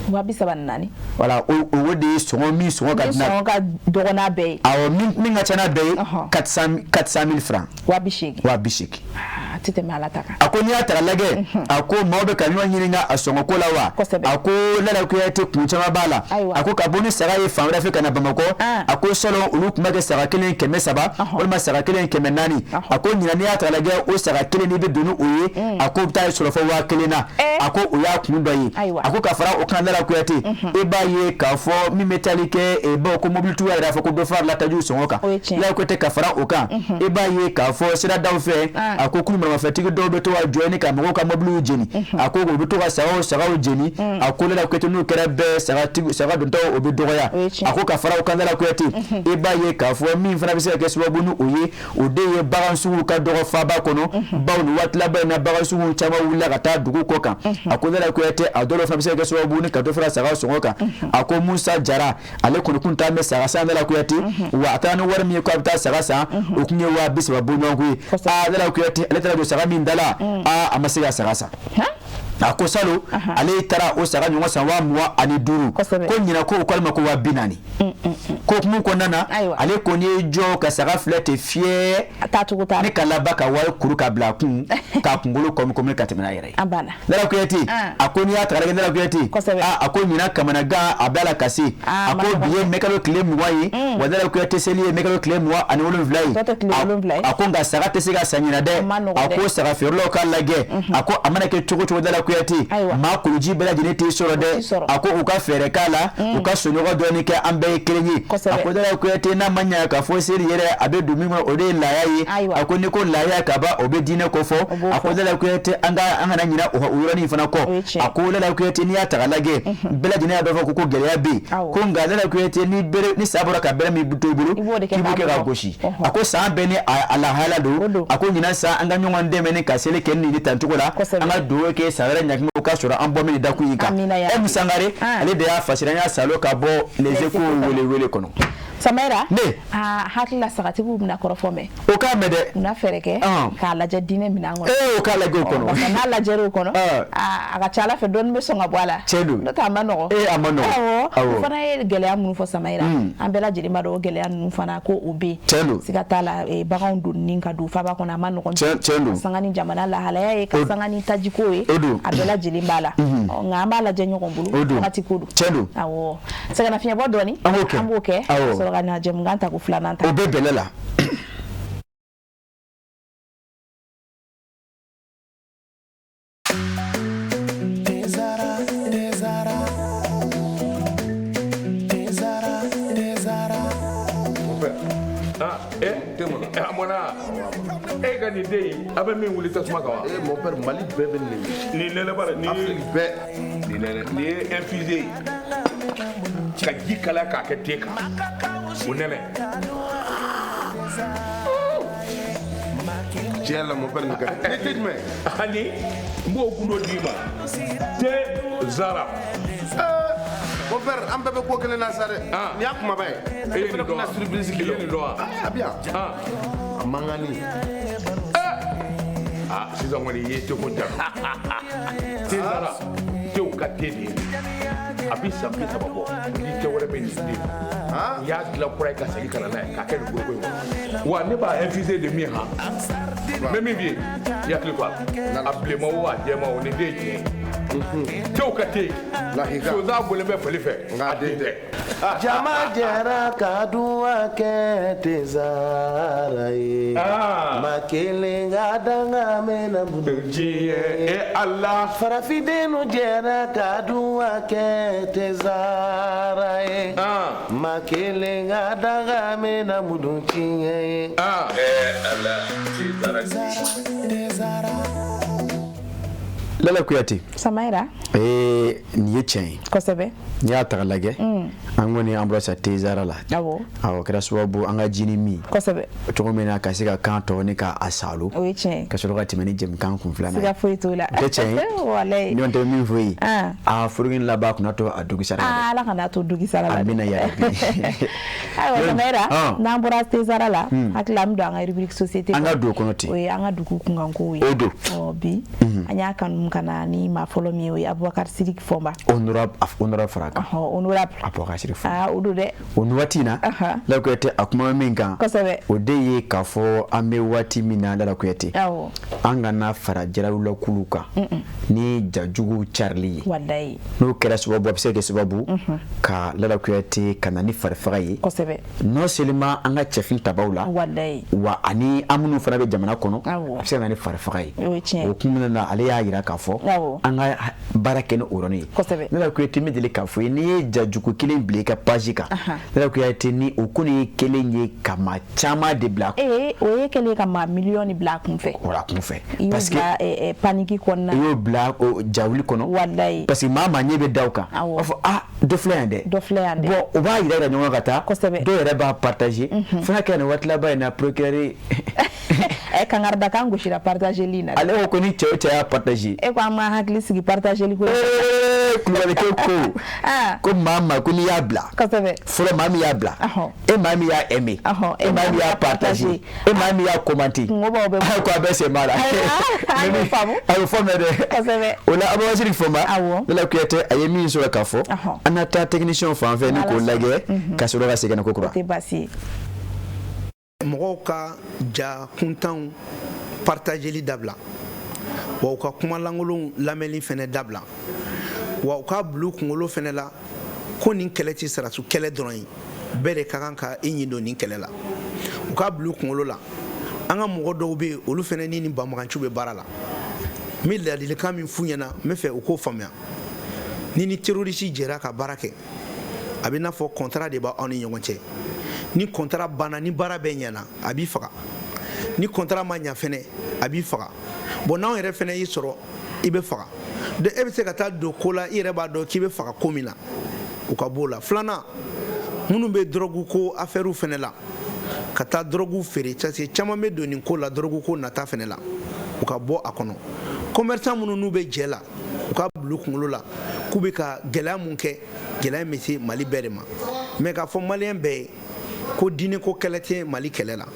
34 000. Voilà, o de ye sɔngɔ min sɔngɔ ka di n'a sɔngɔ ka dɔgɔ n'a bɛɛ ye. Awɔ, min ka ca n'a bɛɛ ye, 400 000 francs. 80 000. 80 000. A tɛ tɛmɛ Ala ta kan. A ko n'i y'a ta k'a lajɛ, a ko maaw bɛ ka ɲɔgɔn ɲininka a sɔngɔ ko la wa? A ko Lala Kuyate, kun caman b'a la. A ko ka bɔ ni saga ye fan wɛrɛ fɛ ka na Bamakɔ, a ko salon olu tun b'a kɛ saga kelen 300 walima saga kelen 400. A ko ɲinan, n'i y'a ta k'a lajɛ, o saga kelen n'i bɛ don ni o ye, a ko bɛ taa sɔrɔ fɔ 1000 na. A ko o y'a kun dɔ ye. A ko ka fara o kan, Lala Kuyate, e b'a ye k'a fɔ min bɛ tali kɛ, bawo ko mobilitigiw y'a yira fɔ ko dɔ farala tajiw sɔngɔ kan. Lala Kuyate, ka fara o kan, e b'a ye k'a fɔ siradaw fɛ, a ko kulu maramafɛntigi dɔw bɛ to ka jɔ ni ka mɔgɔw ka mobiliw jeni. A ko u bɛ to ka sagaw jeni. A ko Lala Kuyate, n'o kɛra bɛɛ sagatigi saga dontɔw o bɛ dɔgɔya. A ko ka fara o kan, Lala Kuyate, e b'a ye k'a fɔ min fana bɛ se ka kɛ sababu ni o ye, o de ye bagan suguw ka dɔgɔ faaba kɔnɔ, bawo nin waati laban in na, bagan suguw caman wulila ka taa dugu kɔ kan. A ko Lala Kuyate, a dɔw fana bɛ se ka kɛ sababu ni ka dɔ fara saga sɔngɔ kan. A ko Musa Jara, ale kɔni kun taa bɛ saga san, Lala Kuyate, wa a taara ni wari min ye k'a bɛ taa saga san, o kun ye 30 000 bɔɲɔgɔnko ye. Aa, Lala Kuyate, ale taara don saga min da la, aa, a ma se ka saga san. A ko salon ale taara o saga ɲɔgɔn san 25,000, ko ɲinan ko o k'ale ma ko 40,000. Ko hukumu kɔnɔna na, ale kɔni ye jɔ ka saga filɛ ten fiyɛ ne ka laban ka wari kuru ka bila a kun k'a kunkolo kɔmi kɔmi ka tɛmɛ n'a yɛrɛ ye. Lala Kuyate, a ko n'i y'a ta k'a lajɛ, Lala Kuyate, a ko ɲinan kamanagan a b'a la ka se. A ko bi ye mɛkalo tile 20 ye, wa Lala Kuyate seli ye mɛkalo tile 27 ye. A ko nka saga tɛ se ka san ɲinan dɛ. A ko saga feerelaw k'a lajɛ, a ko a mana kɛ cogo cogo, Lala Kuyate, maa kuluji bɛɛ lajɛlen t'i sɔrɔ dɛ. A ko u ka fɛɛrɛ k'a la, u ka sɔnɲɔgɔn dɔɔni kɛ, an bɛɛ ye kelen ye. A ko Lala Kuyate, n'a ma ɲɛ k'a fɔ seli yɛrɛ a bɛ don min kɔnɔ, o de ye laaya ye. A ko n'i ko laaya ka ban, o bɛ diinɛ ko fɔ. A ko Lala Kuyate, an kana ɲinɛ o yɔrɔnin fana kɔ. A ko Lala Kuyate, n'i y'a ta k'a lajɛ, bɛɛ lajɛlen y'a dɔn fɔ ko gɛlɛya bɛ yen. Ko nka Lala Kuyate, ni sa bɔra ka bɛrɛ min to i bolo, k'i b'o kɛ ka gosi. A ko san bɛɛ ni a lahala don. A ko ɲinan san, an ka ɲɔgɔn dɛmɛ ni ka seli kɛ nin tancogo la, an ka dugawu kɛ san wɛrɛ ɲakuma ka sɔrɔ an bɔ min dakun in kan. M Sangare, ale de y'a fasiri, an y'a salo ka bɔ Les Échos wele kɔnɔ. Samayira, ne hakili la sagatigiw bɛna kɔrɔfɔ mɛn. O k'a mɛn dɛ. U na fɛɛrɛ kɛ k'a lajɛ diinɛ minɛn kɔnɔ. O k'a lajɛ o kɔnɔ. Parce que n'a lajɛra o kɔnɔ, a ka ca Ala fɛ dɔɔni bɛ sɔn ka bɔ a la. Tiɲɛ don. N'o tɛ a ma nɔgɔn. A ma nɔgɔn. Awɔ. O fana ye gɛlɛya minnu fɔ Samayira, an bɛɛ lajɛlen b'a dɔn o gɛlɛya ninnu fana ko o bɛ yen. Tiɲɛ don. Siga t'a la, baganw donni ka don faba kɔnɔ a ma nɔgɔn. Tiɲɛ don. Ka sanga ni jamana lahalaya ye, ka sanga ni tajiko ye. O don. A bɛɛ lajɛlen b'a la. Nka an b'a lajɛ ɲɔgɔn bolo. O don. Wagati ko don. Tiɲɛ don. Awɔ. Sɛgɛnnafiɲɛbɔ dɔɔni. An b'o kɛ. An b'o kɛ. Awɔ. Sɔrɔ ka na jɛmukan ta ko filanan ta. O bɛ bɛlɛ la. A mɔna e ka nin den in, a bɛ min wuli tasuma kan wa? Mon père, Mali bɛɛ bɛ nin Nin nɛnɛ b'a la, nin ye Afrique bɛɛ. Nin nɛnɛ, nin ye infusé ye ka ji kalaya k'a kɛ te kan, o nɛnɛ. Tiɲɛ la, mon père, nin ka di. Ni te jumɛn? Ani n b'o gundo d'i ma, te zara. Mon père, an bɛɛ bɛ ko kelen na sa dɛ. Nin y'a kumaba ye. E ye nin dɔn wa? Surprise I ye nin dɔn wa? A bɛ yan. A mankanni. Sisan kɔni i ye teko jaabi. Te zara, tew ka te de ye. A bɛ san 30 bɔ, ni tɛ wɛrɛ bɛ nin den. N y'a dilan kura ye ka segin ka na n'a ye k'a kɛ nin boloko in kɔnɔ. Wa ne b'a infuser de min han. N bɛ min f'i ye, i hakili to a la. A bilenman o, a jɛman o, nin den ye tiɲɛ ye. Tew ka te. Sonsan bɔlen bɛ fali fɛ, a den tɛ. Jama jɛra ka duwa kɛ tezara ye. Ma kelen ka danga mɛnna diɲɛ e Ala. Farafindenw jɛra ka duwa kɛ tezara ye. Ma kelen ka danga mɛnna mudu tiɲɛ ye. Ala tezara. Lala Kuyate. Samayira. Nin ye tiɲɛ ye. Kosɛbɛ. N'i y'a ta k'a lajɛ, an kɔni an bɔra sa tezara la. Awɔ. Awɔ, kɛra sababu an ka jini min. Kosɛbɛ. Cogo min na ka se ka kan tɔ ni k'a salo. O ye tiɲɛ ye. Ka sɔrɔ ka tɛmɛ ni jɛmukan kun filanan ye. Siga foyi t'o la. O tɛ tiɲɛ ye. Walayi. Ɲɔgɔn tɛ min fɔ ye. A foroko laban kana to a dugu sara la dɛ. Ala kana to dugu sara la. Amina yarabi. Ayiwa Samayira, n'an bɔra tezara la, hakili an bɛ don an ka rubrique société. An ka don o kɔnɔ ten. O ye an ka dugu kunkankow ye. O don. Ɔ bi, an y'a kanu ka na ni maa fɔlɔ min ye, o ye Abubakar Sidiki Fɔnba. Honorable fara kan. Honorable. Abubakar Sidiki Fɔnba. O don dɛ. O ni waati in na, Lala Kuyate, a kuma min kan. Kosɛbɛ. O de ye k'a fɔ an bɛ waati min na, Lala Kuyate. Awɔ. An kana fara jarawulakuluw kan. Ni jajuguw carili ye. Walayi. N'o kɛra sababu, a bɛ se ka kɛ sababu ka Lala Kuyate ka na ni farifaga ye. Kosɛbɛ. Non seulement an ka cɛfin tabaw la. Walayi. Wa ani an minnu fana bɛ jamana kɔnɔ. Awɔ. A bɛ se ka na ni farifaga ye. O ye tiɲɛ ye. O kun na, ale y'a jira k'a fɔ. Awɔ. An ka baara kɛ ni o yɔrɔnin ye. Kosɛbɛ. Lala Kuyate, n bɛ deli k'a fɔ ye, n'i ye jajugu kelen bila i ka page kan. Lala Kuyate, ni o kɔni ye kelen ye ka maa caman de bila. O ye kelen ye ka maa miliyɔn bila a kun fɛ. O la kun fɛ. I y'o bila panique kɔnɔna. I y'o bila jawuli kɔnɔ. Walayi. Parce que maa ɲɛ bɛ da o kan. Awɔ. A fɔ dɔ filɛ yan dɛ. Dɔ filɛ yan dɛ. Bon, o b'a yira ɲɔgɔn ka taa. Kosɛbɛ. Dɔw yɛrɛ b'a partager. Fo n'a kɛra nin waati laban in na, procureur. Kangaridakan gosira partageli in na. Ale ko ni cɛ o cɛ y'a partager. E ko an ma hakili sigi partageli ko. Kulubalikɛ ko maa ma ko n'i y'a bila. Kosɛbɛ. Fɔlɔ, maa min y'a bila, e maa min y'a aimé, e maa min y'a partagé, e maa min y'a commenté, kungo b'aw bɛɛ. Ko a bɛɛ sen b'a la. An y'o faamu. A bɛ fɔ mɛ dɛ. Kosɛbɛ. O la, Abubakar Fɔnba, Lala Kuyate, a ye min sɔrɔ k'a fɔ, an na taa technicien fan fɛ ni k'o lajɛ ka sɔrɔ ka segin ko kura. O tɛ baasi ye. Mɔgɔw ka ja kuntanw partageli dabila, wa u ka kuma lankolonw lamɛnni fɛnɛ dabila, wa u k'a bila u kunkolo fɛnɛ la ko nin kɛlɛ tɛ sarasu kɛlɛ dɔrɔn ye, bɛɛ de ka kan ka i ɲin don nin kɛlɛ la. U k'a bila u kunkolo la, an ka mɔgɔ dɔw bɛ yen, olu fɛnɛ ni nin banbaganciw bɛ baara la. N bɛ ladilikan min f'u ɲɛna, n bɛ fɛ u k'o faamuya: ni terroriste jɛra ka baara kɛ, a bɛ n'a fɔ contrat de b'aw ni ɲɔgɔn cɛ. Ni contrat banna, ni baara bɛɛ ɲɛna, a b'i faga. Ni contrat ma ɲa fɛnɛ, a b'i faga. Bon, n'anw yɛrɛ fɛnɛ y'i sɔrɔ, i bɛ faga. Donc e bɛ se ka taa don ko la, i yɛrɛ b'a dɔn k'i bɛ faga ko min na, u ka b'o la. Filanan, minnu bɛ drogue ko affaire fɛnɛ la, ka taa drogue feere, parce que caman bɛ don nin ko la, drogue ko nata fɛnɛ la, u ka bɔ a kɔnɔ. Commerçant minnu n'u bɛ jɛ la, u ka bila u kunkolo la k'u bɛ ka gɛlɛya mun kɛ, gɛlɛya in bɛ se Mali bɛɛ de ma. Mais k'a fɔ maliyɛn bɛɛ ye ko diinɛ ko kɛlɛ tɛ Mali kɛlɛ la, an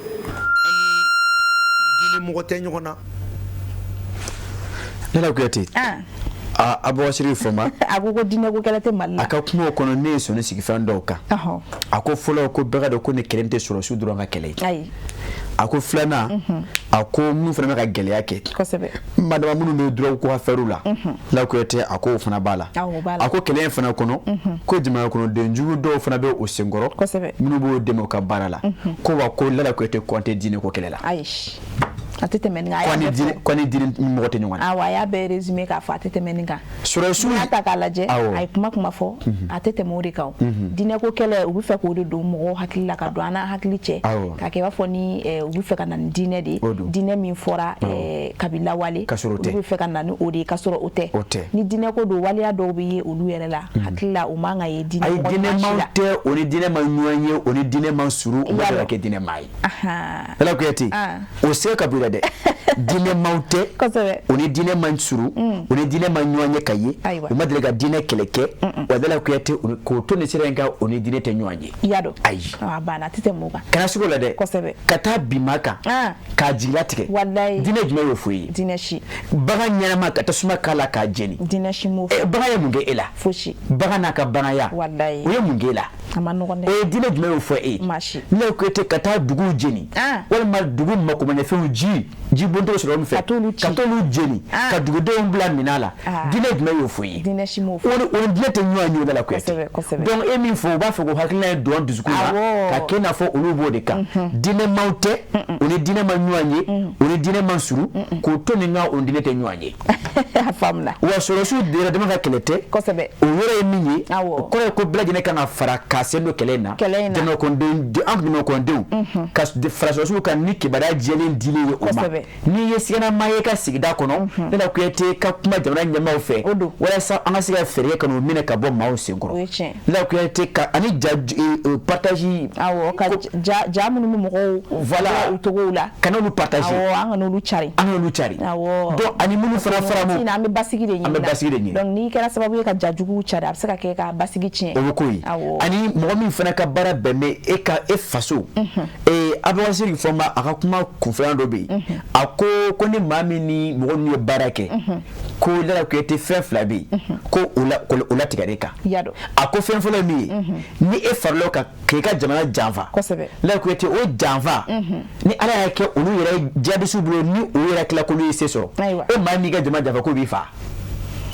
ni diinɛ mɔgɔ tɛ ɲɔgɔn na. Lala Kuyate, Abubakar Fɔnba, a ko diinɛ ko kɛlɛ tɛ Mali la. A ka kumaw kɔnɔ, ne ye sɔnni sigi fɛn dɔw kan. A ko fɔlɔ, ko bɛɛ ka dɔn ko ni kɛlɛ tɛ sɔrɔsiw dɔrɔn ka kɛlɛ ye. Ayi. A ko filanan, a ko minnu fana bɛ ka gɛlɛya kɛ, madama minnu bɛ drogue ko affaire la, Lala Kuyate, a ko o fana b'a la. A ko kɛlɛ in fana kɔnɔ, ko jamana kɔnɔden jugu dɔw fana bɛ o senkɔrɔ, minnu b'o dɛmɛ u ka baara la. Ko wa ko Lala Kuyate, ko an tɛ diinɛ ko kɛlɛ la. Ayi, a tɛ tɛmɛ nin kan. Ko ni diinɛ mɔgɔ tɛ ɲɔgɔn na. Awɔ, a y'a bɛɛ résumé k'a fɔ, a tɛ tɛmɛ nin kan. Sɔrɔsiw n'i y'a ta k'a lajɛ, a ye kuma fɔ, a tɛ tɛmɛ o de kan. O diinɛ ko kɛlɛ, u bɛ fɛ k'o de don mɔgɔw hakili la, ka don an n'an hakili cɛ, k'a kɛ i b'a fɔ ni u bɛ fɛ ka na ni diinɛ de ye, diinɛ min fɔra kabi lawale, olu bɛ fɛ ka na ni o de ye, ka sɔrɔ o tɛ. Ni diinɛ ko don, waleya dɔw bɛ ye olu yɛrɛ la, hakili la, o man ka ye diinɛ. Ayi, diinɛ maaw tɛ, o ni diinɛ ma ɲɔgɔn ye, o ni diinɛ ma surun, o ma deli ka kɛ diinɛ maa ye. Lala Kuyate, o se ka bɔ dɛ. Diinɛ maaw tɛ, o ni diinɛ man surun, o ni diinɛ ma ɲɔgɔn ye ka ye, u ma deli ka diinɛ kɛlɛ kɛ. Wa Lala Kuyate, k'o to nin sira in kan, o ni diinɛ tɛ ɲɔgɔn ye. I y'a dɔn. Ayi. A banna, a tɛ tɛmɛ o kan. Kana siga o la dɛ. Ka taa bin maa kan k'a jigilatigɛ. Walayi. Diinɛ jumɛn y'o fɔ i ye? Diinɛ si. Bagan ɲɛnama, ka tasuma k'a la k'a jeni. Diinɛ si m'o fɔ. Bagan ye mun kɛ e la? Fosi. Bagan n'a ka baganya. Walayi. O ye mun kɛ e la? A ma nɔgɔn dɛ. O ye diinɛ jumɛn y'o fɔ e ye? Maa si. Lala Kuyate, ka taa duguw jeni, walima dugu makomaɲɛfɛnw, ji bontɔ sɔrɔ min fɛ, ka t'olu ci, ka t'olu jeni, ka dugudenw bila minɛn la, diinɛ jumɛn y'o fɔ i ye? Diinɛ si m'o fɔ. O ni diinɛ tɛ ɲɔgɔn ye o la, Kuyate. Donc e min fɔ, u b'a fɛ k'o hakilina in don an dusukun na, ka kɛ i n'a fɔ olu b'o de kan. Diinɛ maaw tɛ, o ni diinɛ ma ɲɔgɔn ye, o ni diinɛ ma surun, k'o to nin kan, o ni diinɛ tɛ ɲɔgɔn ye. A faamuna. Wa sɔrɔsiw yɛrɛ dama ka kɛlɛ tɛ. O yɔrɔ ye min ye, o kɔrɔ ye ko bɛɛ lajɛlen kan ka fara k'a sen don kɛlɛ in na. Jamana kɔnɔdenw, an jamana kɔnɔdenw ka fara sɔrɔsiw kan ni kibaruya jɛlen dilen ye o ma. N'i ye siganama ye ka sigida kɔnɔ, Lala Kuyate, ka kuma jamana ɲɛmaaw fɛ walasa an ka se ka fɛɛrɛ kɛ ka n'u minɛ ka bɔ maaw senkɔrɔ. Lala Kuyate, ka ani ja partage. Awɔ, ka ja minnu bɛ mɔgɔw voilà u togow la. Kana olu partage. Awɔ, an kana olu cari. An kana olu cari. Awɔ. Donc ani minnu fana fara mu. An bɛ basigi de ɲini. An bɛ basigi de ɲini. Donc n'i kɛra sababu ye ka ja juguw cari, a bɛ se ka kɛ ka basigi tiɲɛ. O bɛ k'o ye. Ani mɔgɔ min fana ka baara bɛn bɛ e ka e faso. Abubakar Fɔnba, a ka kuma kunfɛlan dɔ bɛ yen. A ko ni maa min ni mɔgɔ ninnu ye baara kɛ, ko Lala Kuyate, fɛn fila bɛ yen ko o latigɛ kan. A ko fɛn fɔlɔ ye min ye, ni e farala kan k'i ka jamana janfa, Lala Kuyate, o janfa ni Ala y'a kɛ olu yɛrɛ jihadisiw bolo, ni o yɛrɛ tila k'olu ye se sɔrɔ, e maa min ka jamana janfa, k'o b'i fa.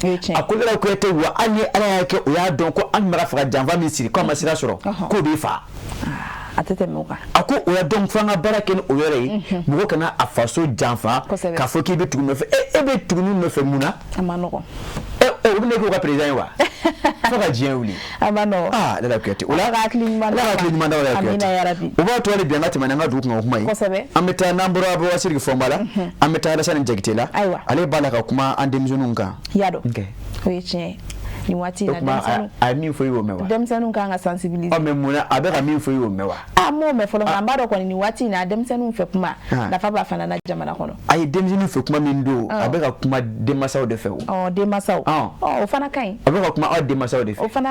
A ko Lala Kuyate, wa hali ni Ala y'a kɛ o y'a dɔn ko an tun bɛ ka fɛ ka janfa min siri, k'a ma sira sɔrɔ, k'o b'i fa. A tɛ tɛmɛ o kan. A ko o la, donc f'an ka baara kɛ ni o yɔrɔ ye. Mɔgɔ kana a faso janfa k'a fɔ k'i bɛ tugu nɔfɛ. E bɛ tugu ninnu nɔfɛ mun na? A ma nɔgɔn. O bɛ ne k'o ka président ye wa? Fo ka diɲɛ wuli. A ma nɔgɔn. Aa, Lala Kuyate, o la Ala ka hakili ɲuman Ala ka hakili ɲuman d'an ma, Lala Kuyate. Amina yarabi. O b'a to hali bi an ka tɛmɛ n'an ka dugu kunkan kuma ye. An bɛ taa, n'an bɔra Abubakar Sidiki Fɔnba la, an bɛ taa Alasani Jakite la. Ayiwa. Ale b'a la ka kuma an denmisɛnninw kan. I y'a dɔn. O ye tiɲɛ ye. Nin waati in na denmisɛnninw, a ye min fɔ i y'o mɛn wa? Denmisɛnninw kan ka sensibiliser. Ɔ, mais mun na a bɛ ka min fɔ i y'o mɛn wa? A m'o mɛn fɔlɔ, nka n b'a dɔn kɔni nin waati in na denmisɛnninw fɛ kuma nafa b'a fana na jamana kɔnɔ. A ye denmisɛnninw fɛ kuma min don, a bɛ ka kuma denmansaw de fɛ o. Ɔ, denmansaw. Ɔ, o fana ka ɲi. A bɛ ka kuma aw denmansaw de fɛ. O fana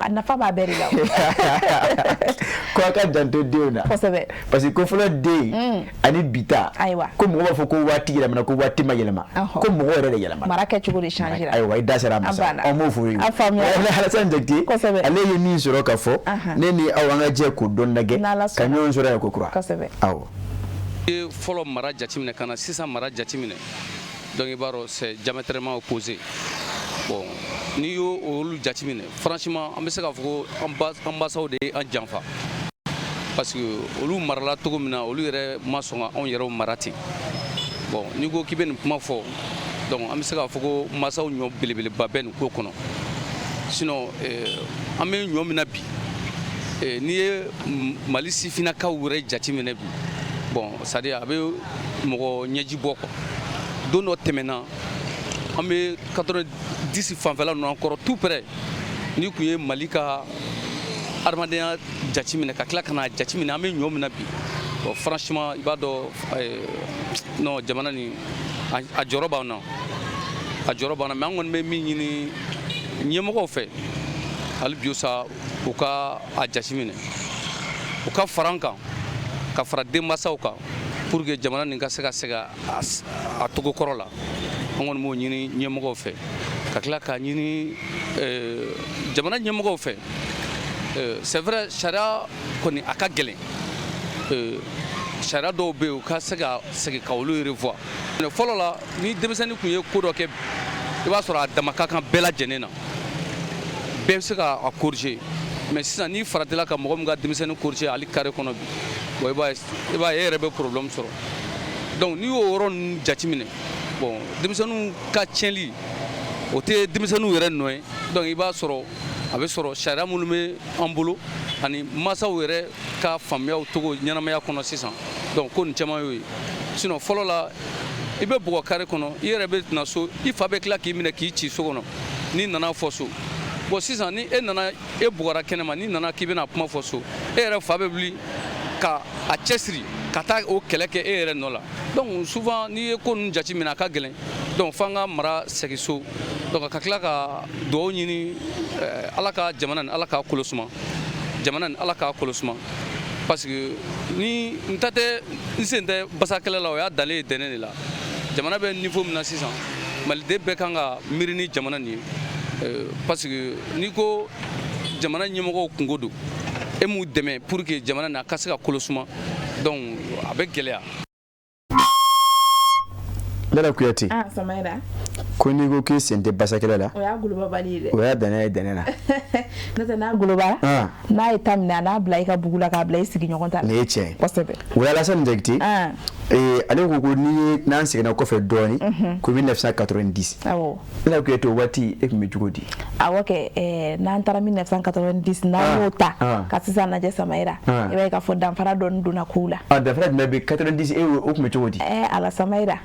a nafa b'a bɛɛ de la. Ko a ka janto denw na. Kosɛbɛ. Parce que ko fɔlɔ den ani bi ta. Ayiwa. Ko mɔgɔ b'a fɔ ko waati yɛlɛmana, ko waati ma yɛlɛma. Ko mɔgɔ yɛrɛ de yɛlɛmana. Mara kɛcogo de changera. Ayiwa, i da sera a ma sa. An b'o fɔ ye. A faamuya. Alassane Jakite. Kosɛbɛ. Ale ye min sɔrɔ ka fɔ. Ne ni aw an ka jɛ k'o dɔn lajɛ. Ka ɲɔgɔn sɔrɔ yan ko kura. Kosɛbɛ. Awɔ. I ye fɔlɔ mara jateminɛ ka na sisan mara jateminɛ, donc i b'a dɔn c'est diamétralement opposé. Bon, n'i y'o olu jateminɛ, franchement an bɛ se k'a fɔ ko an basaw de ye an janfa, parce que olu marala cogo min na, olu yɛrɛ ma sɔn ka anw yɛrɛw mara ten. Bon, n'i ko k'i bɛ nin kuma fɔ, donc an bɛ se k'a fɔ ko masaw ɲɔ belebeleba bɛ nin ko kɔnɔ. Sinon an bɛ ɲɔ min na bi, n'i ye Mali sifinnakaw yɛrɛ jateminɛ bi, bon, c'est à dire a bɛ mɔgɔ ɲɛji bɔ quoi. Don dɔ tɛmɛna, an bɛ 90 fanfɛla ninnu an kɔrɔ tout près, n'i kun ye Mali ka adamadenya jateminɛ ka tila ka n'a jateminɛ an bɛ ɲɔ min na bi, bon, franchement i b'a dɔn, non, jamana nin a jɔyɔrɔ b'an na, a jɔyɔrɔ b'an na. Mais an kɔni bɛ min ɲini ɲɛmɔgɔw fɛ hali bi sa, u ka a jateminɛ, u ka fara an kan, ka fara denmansaw kan, pour que jamana nin ka se ka segin a togo kɔrɔ la. An kɔni b'o ɲini ɲɛmɔgɔw fɛ, ka tila k'a ɲini jamana ɲɛmɔgɔw fɛ. C'est vrai, sariya kɔni a ka gɛlɛn, sariya dɔw bɛ yen, u ka se ka segin ka olu revoir. Fɔlɔ la, ni denmisɛnnin tun ye ko dɔ kɛ, i b'a sɔrɔ a dama ka kan bɛɛ lajɛlen na, bɛɛ bɛ se ka a corriger. Mais sisan, n'i faratila ka mɔgɔ min ka denmisɛnnin corriger hali carré kɔnɔ bi, bon, i b'a ye e yɛrɛ bɛ problème sɔrɔ. Donc n'i y'o yɔrɔ ninnu jateminɛ, bon, denmisɛnninw ka tiɲɛli o tɛ denmisɛnninw yɛrɛ nɔ ye. Donc i b'a sɔrɔ a bɛ sɔrɔ sariya minnu bɛ an bolo ani mansaw yɛrɛ ka faamuyaw cogo ɲɛnamaya kɔnɔ sisan, donc ko nin caman y'o ye. Sinon fɔlɔ la, i bɛ bugɔ carré kɔnɔ, i yɛrɛ bɛ na so, i fa bɛ tila k'i minɛ k'i ci so kɔnɔ n'i nana fɔ so. Bon, sisan ni e nana, e bugɔra kɛnɛma, n'i nana k'i bɛna kuma fɔ so, e yɛrɛ fa bɛ wuli ka a cɛsiri ka taa o kɛlɛ kɛ e yɛrɛ nɔ la. Donc souvent n'i ye ko ninnu jateminɛ, a ka gɛlɛn. Donc f'an ka mara segin so. Donc ka tila ka dugawu ɲini, Ala ka jamana nin, Ala k'a kolo suma, jamana nin, Ala k'a kolo suma, parce que ni n ta tɛ, n sen tɛ basa kɛlɛ la, o y'a dalen ye dɛnɛ de la. Jamana bɛ niveau min na sisan, maliden bɛɛ kan ka miiri ni jamana nin ye, parce que n'i ko jamana ɲɛmɔgɔw kungo don, e m'u dɛmɛ pour que jamana nin a ka se ka kolo suma, donc a bɛ gɛlɛya. Lala Kuyate. Ah, Samayira. Ko n'i ko k'i sen tɛ basakɛlɛ la, o y'a golobabali ye dɛ. O y'a danna ye dɛnɛ na. N'o tɛ n'a goloba, n'a ye ta minɛ, a n'a bila i ka bugu la k'a bila i sigiɲɔgɔn ta la. Nin ye tiɲɛ ye. Kosɛbɛ. O ye Alassane Jakite. Ale ko ko n'i ye n'an seginna kɔfɛ dɔɔnin, ko 1990. Awɔ. Lala Kuyate, o waati e tun bɛ cogo di? Awɔ kɛ, n'an taara 1990, n'an y'o ta ka sisan lajɛ, Samayira, i b'a ye k'a fɔ danfara dɔɔnin donna kow la. Danfara jumɛn bɛ 90, e o tun bɛ cogo di? Ala Samayira,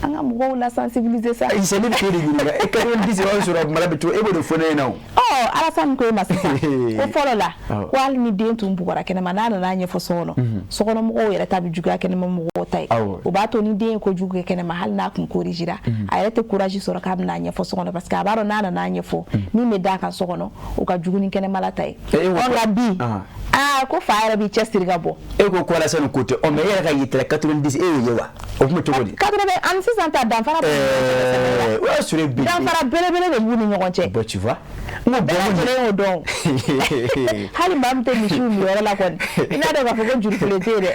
an ka mɔgɔw la sensibiliser sa. Ayi, ne bɛ k'e de ɲininka, e 90 o y'a sɔrɔ mara bɛ cogo, e b'o de fɔ ne ɲɛna o. Ɔ, Alassane ko e ma sisan ko fɔlɔ la, ko hali ni den tun bugɔra kɛnɛma, n'a nana ɲɛfɔ so kɔnɔ, sokɔnɔmɔgɔw yɛrɛ ta bɛ juguya kɛnɛma mɔgɔw ta ye. O b'a to ni den ye kojugu kɛ kɛnɛma, hali n'a kun corrigera, a yɛrɛ tɛ courage sɔrɔ k'a bɛna ɲɛfɔ so kɔnɔ, parce que a b'a dɔn n'a nana ɲɛfɔ, min bɛ d'a kan so kɔnɔ, o ka jugu ni kɛnɛmala ta ye. Ɔ, nka bi, aa, ko fa yɛrɛ b'i cɛsiri ka bɔ. E ko Alassane ko tɛ, ɔ, mais e yɛrɛ ka yitala 90, e y'o ye wa? O tun bɛ cogo di? 80 ani sisan ta, danfara o y'a sɔrɔ bi danfara belebele de b'u ni ɲɔgɔn cɛ. Bon, tu vois. N ko bɛɛ lajɛlen y'o dɔn. Hali maa min tɛ misiw miyɔrɔ la kɔni, i n'a dɔn k'a fɔ ko jurufile tɛ yen dɛ.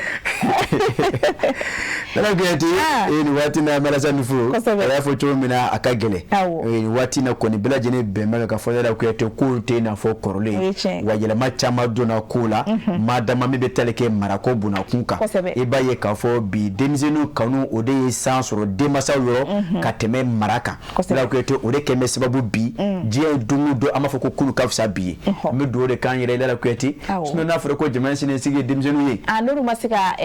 Lala Kuyate, nin waati na, an bɛ Alassane fo. A y'a fɔ cogo min na, a ka gɛlɛn. Nin waati na kɔni, bɛɛ lajɛlen bɛn bɛ ka fɔ Lala Kuyate, kow tɛ i n'a fɔ kɔrɔlen. Wa yɛlɛma caman donna kow la. la, maa dama min bɛ tali kɛ marako bunakun kan. I b'a ye k'a fɔ bi denmisɛnninw kanu, o de ye san sɔrɔ denmansaw yɔrɔ ka tɛmɛ mara kan. Lala Kuyate, o de kɛn bɛ sababu bi diɲɛ ye don o don, an b'a fɔ ko kunu ka fisa bi ye. N bɛ dugawu de k'an yɛrɛ ye, Lala Kuyate, sinon n'a fɔra ko jamana siniɲɛsigi ye denmisɛnninw ye, N'olu ma se ka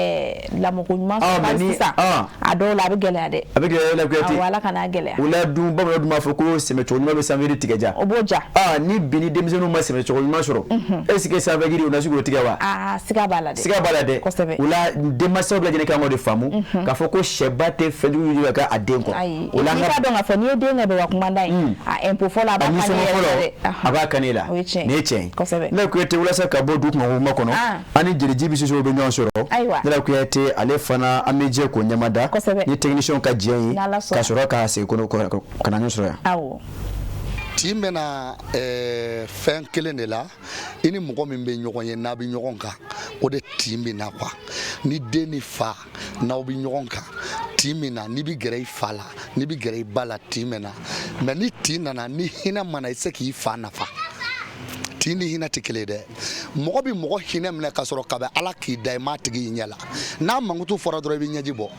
lamɔko ɲuman sɔrɔ sisan, a dɔw la a bɛ gɛlɛya dɛ. A bɛ gɛlɛya, Lala Kuyate. Awɔ, Ala kan'a gɛlɛya. O la dun, bamananw dun b'a fɔ ko sɛmɛcogo ɲuman bɛ sanfɛjiri tigɛ ja. O b'o ja. Ni bi ni denmisɛnninw ma sɛmɛcogo ɲuman sɔrɔ, est ce que sanfɛjiri o na se k'o tigɛ wa? Aa, siga b'a la dɛ. Siga b'a la dɛ. Kosɛbɛ. O la denmansaw bɛɛ lajɛlen kan k'o de faamu k'a fɔ ko sɛba tɛ fɛnjugu ye ka k'a den kɔ. Ayi, O la i k'a dɔn k'a fɔ n'i ye den kɛ baba kumanda ye, a impôt fɔlɔ, a b'a kan ne yɛrɛ la dɛ. A b'a kan ne la. O ye tiɲɛ ye. Nin ye tiɲɛ ye. Kosɛbɛ. Lala Kuyate, walasa ka bɔ du kunko kuma kɔnɔ, an ni Jeli Jibi Sisow bɛ ɲɔgɔn sɔrɔ. Ayiwa. Lala Kuyate, ale fana, an bɛ jɛ k'o ɲɛmada. Kosɛbɛ. Ni technicien ka jɛ ye. N'Ala sɔnna. Ka sɔrɔ ka segin kɔnɔ ka na ɲɔgɔn sɔrɔ yan. Awɔ. Tin bɛna fɛn kelen de la, i ni mɔgɔ min bɛ ɲɔgɔn ye, n'a bɛ ɲɔgɔn kan, o de tin bɛ na quoi. Ni den ni fa n'aw bɛ ɲɔgɔn kan, tin bɛ na. N'i bɛ gɛrɛ i fa la, n'i bɛ gɛrɛ i ba la, tin bɛ na. Mais ni tin nana, ni hinɛ ma na, i tɛ se k'i fa nafa. Tin ni hinɛ tɛ kelen ye dɛ. Mɔgɔ bɛ mɔgɔ hinɛ minɛ ka sɔrɔ kabi Ala k'i da i m'a tigi i ɲɛ la. N'a mankutu fɔra dɔrɔn, i bɛ ɲɛji bɔ.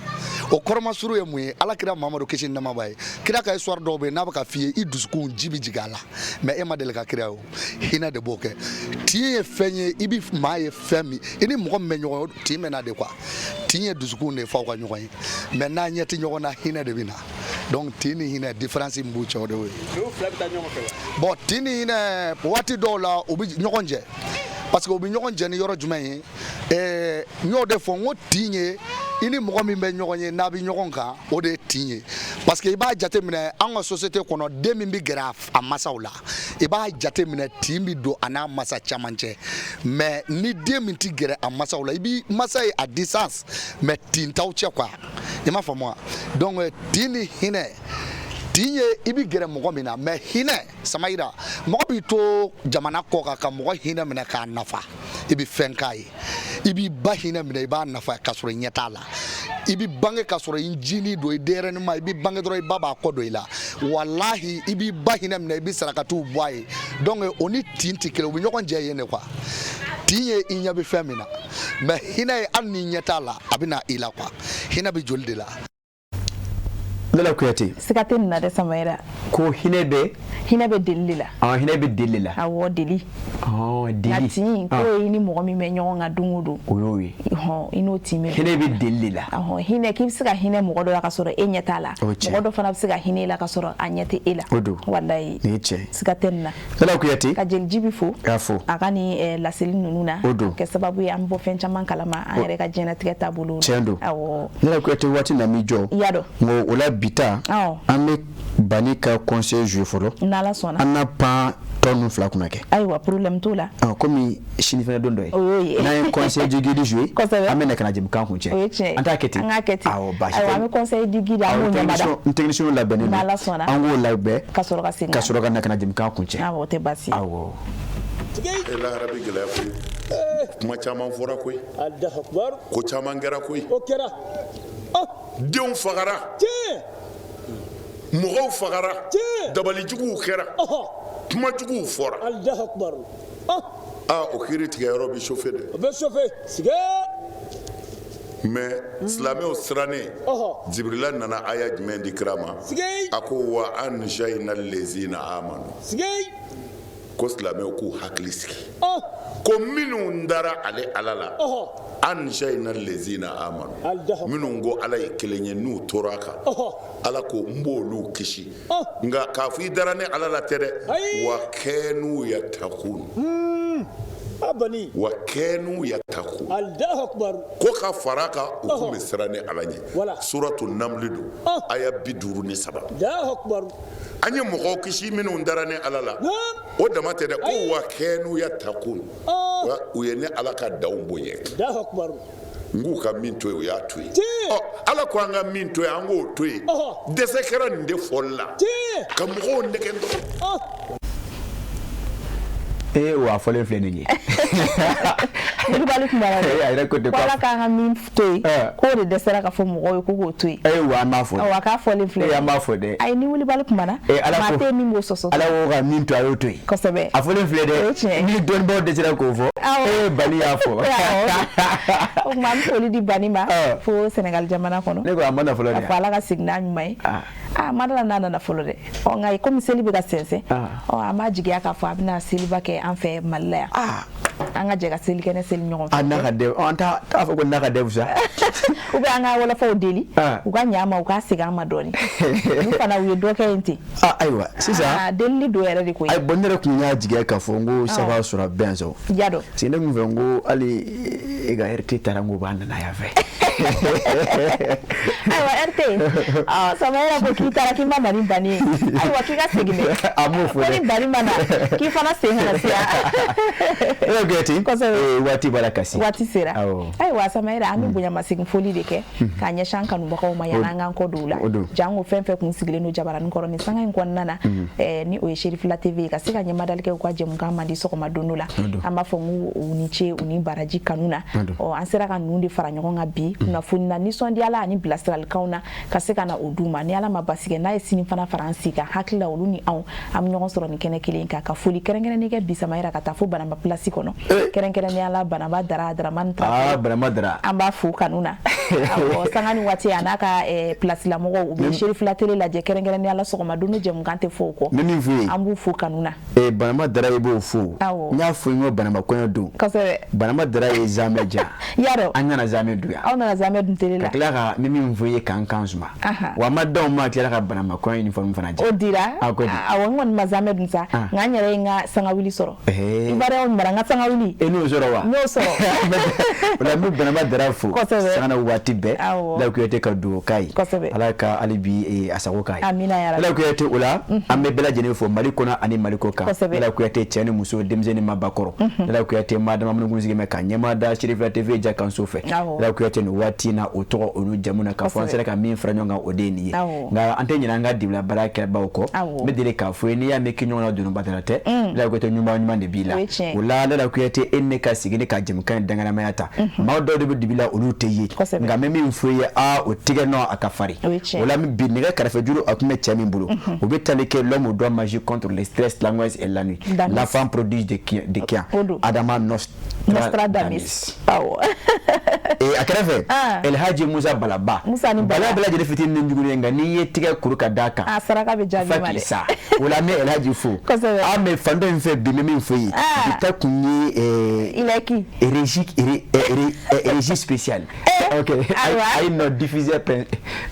O kɔrɔmasuru ye mun ye? Ala kira Mamadu, kisi ni nɛɛma b'a ye, kira ka histoire dɔw bɛ yen, n'a bɛ ka f'i ye, i dusukun ji bɛ jigin a la, mais e ma deli ka kira ye. O hinɛ de b'o kɛ. Tin ye fɛn ye, i bɛ maa ye fɛn min, i ni mɔgɔ min bɛ ɲɔgɔn ye, tin bɛ na de quoi. Tin ye dusukun de ye f'aw ka ɲɔgɔn ye, mais n'a ɲɛ tɛ ɲɔgɔn na, hinɛ de bɛ na. Donc tin ni hinɛ, différence min b'u cɛ, o de y'o ye. Bon, tin ni hinɛ, waati dɔw la u bɛ ɲɔgɔn jɛ, parce que u bɛ ɲɔgɔn jɛ ni yɔrɔ jumɛn ye? N y'o de fɔ n ko tin ye i ni mɔgɔ min bɛ ɲɔgɔn ye, n'a bɛ ɲɔgɔn kan, o de ye tin ye. Parce que i b'a jateminɛ an ka société kɔnɔ, den min bɛ gɛrɛ a masaw la, i b'a jateminɛ tin bɛ don a n'a masa caman cɛ. Mais ni den min tɛ gɛrɛ a masaw la, i b'i masa ye à distance, mais tin t'aw cɛ quoi. I m'a faamu wa? Donc tin ni hinɛ, tin ye i bɛ gɛrɛ mɔgɔ min na, mais hinɛ Samayira, mɔgɔ b'i to jamana kɔ kan ka mɔgɔ hinɛ minɛ k'a nafa, i bɛ fɛn k'a ye. I b'i ba hinɛ minɛ, i b'a nafa k'a sɔrɔ i ɲɛ t'a la. I bɛ bange k'a sɔrɔ i jinin don, i denyɛrɛnin ma, i bɛ bange dɔrɔn i ba b'a kɔ don i la. Walahi, i b'i ba hinɛ minɛ, i bɛ sarakatiw bɔ a ye. Donc o ni tin tɛ kelen, u bɛ ɲɔgɔn jɛ yen de quoi. Tin ye i ɲɛ bɛ fɛn min na, mais hinɛ ye hali n'i ɲɛ t'a la, a bɛ na i la quoi. Hinɛ bɛ joli de la. Lala Kuyate. Siga tɛ nin na dɛ, Samayira. Ko hinɛ bɛ. Hinɛ bɛ deli de la. Ah, hinɛ bɛ deli de la. Awɔ, deli. Deli. Nka tin, k'o ye i ni mɔgɔ min bɛ ɲɔgɔn kan don o don. O y'o ye. Hɔn, i n'o tin bɛ. Hinɛ bɛ deli de la. Ɔhɔn, hinɛ k'i bɛ se ka hinɛ mɔgɔ dɔ la ka sɔrɔ e ɲɛ t'a la. O ye tiɲɛ. Mɔgɔ dɔ fana bɛ se ka hinɛ e la ka sɔrɔ a ɲɛ tɛ e la. O don. Walayi. Nin ye tiɲɛ ye. Siga tɛ nin na. Lala Kuyate. Ka Jeli Jibi fo. K'a fo. A ka nin laseli ninnu na. O don. Kɛ sababu ye an bɛ bɔ fɛn caman kalama an yɛrɛ ka diɲɛlatigɛ taabolo la. Tiɲɛ don. Awɔ. Lala Kuyate, waati na mi jɔ. I y'a dɔn. N ko o la bi ta, an bɛ Bani ka conseil jouer fɔlɔ. N'Ala sɔnna. An na pan tɔ ninnu fila kunna kɛ. Ayiwa, problème t'o la. Komi sini fana don dɔ ye. O y'o ye. N'an ye conseil du guide jouer. Kosɛbɛ. An bɛ na ka na jɛmukan kuncɛ. O ye tiɲɛ ye. An t'a kɛ ten. An k'a kɛ ten. Awɔ, baasi tɛ. Ayiwa, an bɛ conseil du guide, an b'o ɲɛmada. N technicien labɛnnen don. N'Ala sɔnna. An k'o labɛn. Ka sɔrɔ ka segin. Ka sɔrɔ ka na ka na jɛmukan kuncɛ. Awɔ, o tɛ baasi ye. Awɔ. E lahara bɛ gɛlɛya koyi, kuma caman fɔra koyi, ko caman kɛra koyi. O kɛra. Denw fagara, mɔgɔw fagara, dabalijuguw kɛra, kumajuguw fɔra. Aa, o kiiri tigɛ yɔrɔ bɛ chauffer dɛ. O bɛ chauffer sige. Mais silamɛw sirannen, Jibirila nana aya jumɛn di kira ma? A ko wa anjayna lezina amanu. Ko silamɛw k'u hakili sigi, ko minnu dara ale Ala la, anjayna lezina amanu, minnu ko Ala ye kelen ye, n'u tora a kan, Ala ko n b'olu kisi. Nka k'a fɔ i dara ne Ala la tɛ dɛ, wa kanu yatakun, wa kanu yatakun, ko ka fara kan, u tun bɛ siran ne Ala ɲɛ. Suratu Namli don, aya 53. An ye mɔgɔw kisi minnu dara ne Ala la, o dama tɛ dɛ, ko wa kanu yatakun, u ye ne Ala ka danw bonya. N k'u ka min to yen, u y'a to yen. Ɔ, Ala ko an ka min to yen, an k'o to yen. Dɛsɛ kɛra nin de fɔli la ka mɔgɔw nɛgɛn dɔrɔn. Ee, wa a fɔlen filɛ nin ye. Wulibali tun b'a la dɛ. A yɛrɛ ko ten ko Ala k'an ka min to yen, k'o de dɛsɛra ka fɔ mɔgɔw ye ko k'o to yen. Ayiwa, an b'a fɔ. Awɔ, a k'a fɔlen filɛ. Ee, an b'a fɔ dɛ. Ayi, ni wulibali kumana, Ala maa ko tɛ yen min b'o sɔsɔ. Ala ko ka min to, a y'o to yen. Kosɛbɛ. A fɔlen filɛ O ye dɛ. tiɲɛ ye. Ni dɔnnibaaw dɛsɛra k'o fɔ, Awɔ. ee, Bani y'a fɔ. O tuma an bɛ foli di Bani ma fo Senegal jamana kɔnɔ. Ne ko a ma na fɔlɔ Ka dɛ. fɔ Ala ka segin n'a ɲuman ye. Aa, ma dala n'a nana fɔlɔ dɛ. Ɔ, nka komi seli bɛ ka sɛnsɛn, ɔ, an b'a jigiya k'a fɔ a bɛna seliba kɛ an fɛ Mali la yan. An ka jɛ ka selikɛnɛ seli ɲɔgɔn fɛ. A n'a ka dɛ, an t'a fɔ ko n'a ka dɛ sa. Ou bien an ka wɔlɔfɔw deli, u ka ɲa an ma, u k'a segin an ma dɔɔni. Olu fana u ye dɔ kɛ yen ten. Ah, ayiwa, sisan. Aa, delili don yɛrɛ de koyi. Ayi, bon, ne yɛrɛ tun y'a jigiya k'a fɔ n ko saba sɔrɔ bɛn sɔrɔ. Ya dɔn. Parce que ne tun fɛ n ko hali e ka RT taara, n ko b'a nana yan fɛ. Ayiwa, RT, ɔ, Sama yɛrɛ ko k'i taara k'i ma na ni Bani ye. Ayiwa, k'i ka segin dɛ. A m'o fɔ Ko ni dɛ. Bani ma na, k'i fana sen kana se yan. E bɛ Kuyate. Kosɛbɛ. Waati b'a la kasi. Waati sera. Awɔ. Ayiwa, Sama yɛrɛ, an bɛ bonyamasegin foli de kɛ k'a ɲɛsin an kanubagaw ma yanni an k'an kɔ don u la. O don. Jango fɛn fɛn kun sigilen don jabaranin kɔrɔ nin sanga in kɔnɔna na, ni o ye Cherifila TV ye, ka se ka ɲɛmadali kɛ u ka jɛmukan mandi sɔgɔma don dɔ la. O don. An b'a fɔ n ko u ni ce, u ni baraji kanu na. O don. Ɔ, an sera ka ninnu de fara ɲɔgɔn kan bi kunnafoni na, nisɔndiyala ani bilasiralikanw na, ka se ka na o d'u ma. Ni Ala ma basi kɛ, n'a ye sini fana fara an si kan, hakili la olu ni anw an bɛ ɲɔgɔn sɔrɔ nin kɛnɛ kelen kan. Ka foli kɛrɛnkɛrɛnnen kɛ bi Sama yɛrɛ, ka taa fo Banamba place kɔnɔ, kɛrɛnkɛrɛnnenya la Banamba Dara Dramane Traoré. Ah, Banamba Dara. An b'a fo kanu na. Awɔ, sanga ni waati a n'a ka place la mɔgɔw, u bɛ Cherifila télé lajɛ, kɛrɛnkɛrɛnnenya la sɔgɔma don jɛmukan tɛ fɔ o kɔ. N bɛ min f'u ye. An b'u fo kanu na. Ee, Banamba Dara, i b'o fo. Awɔ. N y'a fɔ n ko Banamba kɔɲɔ don. Kosɛbɛ. Banamba Dara ye zamɛ diyan. Ya dɔn. An nana zamɛ dun yan. Aw nana zamɛ dun télé Ka la. tila ka n bɛ min fɔ i ye, k'an kan suma. Wa a ma d'aw ma, a tilala ka Banamba kɔɲɔ uniforme fana diyan. O dira. A ko di. Awɔ, n kɔni ma zamɛ dun sa, nka n yɛrɛ ye n ka sangawuli sɔrɔ. Ivoirien mara n ka sangawuli. E n'o sɔrɔ wa? N y'o sɔrɔ. O la n bɛ Banamba Dara fo. Kosɛbɛ. Sanga na waati bɛɛ. Awɔ. Ala Kuyate ka dugawu k'a ye. Kosɛbɛ. Ala ka hali bi a sago k'a ye. Amina ya rabi. Ala Kuyate, o la an bɛ bɛɛ lajɛlen fo Mali kɔnɔ ani Mali kɔ kan. Kosɛbɛ. Ala Kuyate, cɛ ni muso, denmisɛnnin, mabakɔrɔ. Ala Kuyate, maa dama minnu kun sigilen bɛ ka ɲɛmaa da Cherifila TV ja kanso fɛ. Awɔ. Ala Kuyate, nin waati in na, o tɔgɔ o n'u jamu na, k'a fɔ an Kosɛbɛ. sera ka min fara ɲɔgɔn kan, o de ye nin ye. Awɔ. Nka an tɛ ɲinɛ an ka dibila baara kɛbaaw kɔ. Awɔ. N bɛ deli k'a fɔ ye, n'i y'a mɛn k'i ɲɔgɔn na donna batara tɛ. Ala Kuyate, ɲuman ɲuman de b'i la. O ye tiɲɛ ye. O la Ala Kuyate, e ni ne ka sigi ne ka jɛmukan in danganamaya ta. Maa dɔw de bɛ dibi la, olu tɛ ye. Kosɛbɛ. Nka n bɛ min fɔ i ye, aa, o tigɛ nɔ a ka farin. O ye tiɲɛ ye. O la bi nɛgɛ kɛrɛfɛjuru a tun bɛ cɛ min bolo, o bɛ tali kɛ l'homme au doigt magique contre le stress, l'angoisse et la nuit. Damis. L'enfant prodige de Kian, de Kian. O don. Adama Nostradamus. Awɔ. A kɛrɛfɛ, El Hadji Musa Balaba. Musa ni Bala Bala. bɛɛ lajɛlen fitinin ni jugu ye, nka n'i ye tigɛ kuru ka d'a kan, A saraka bɛ jaabi fa ma k'i dɛ. sa. O la n bɛ El Hadji fo. Kosɛbɛ. An bɛ fan dɔ in fɛ bi, n bɛ min fɔ i ye, bi ta kun ye Il est qui? Régie, régie spéciale. Ok. Ayiwa. Ayi, non, diffuseur,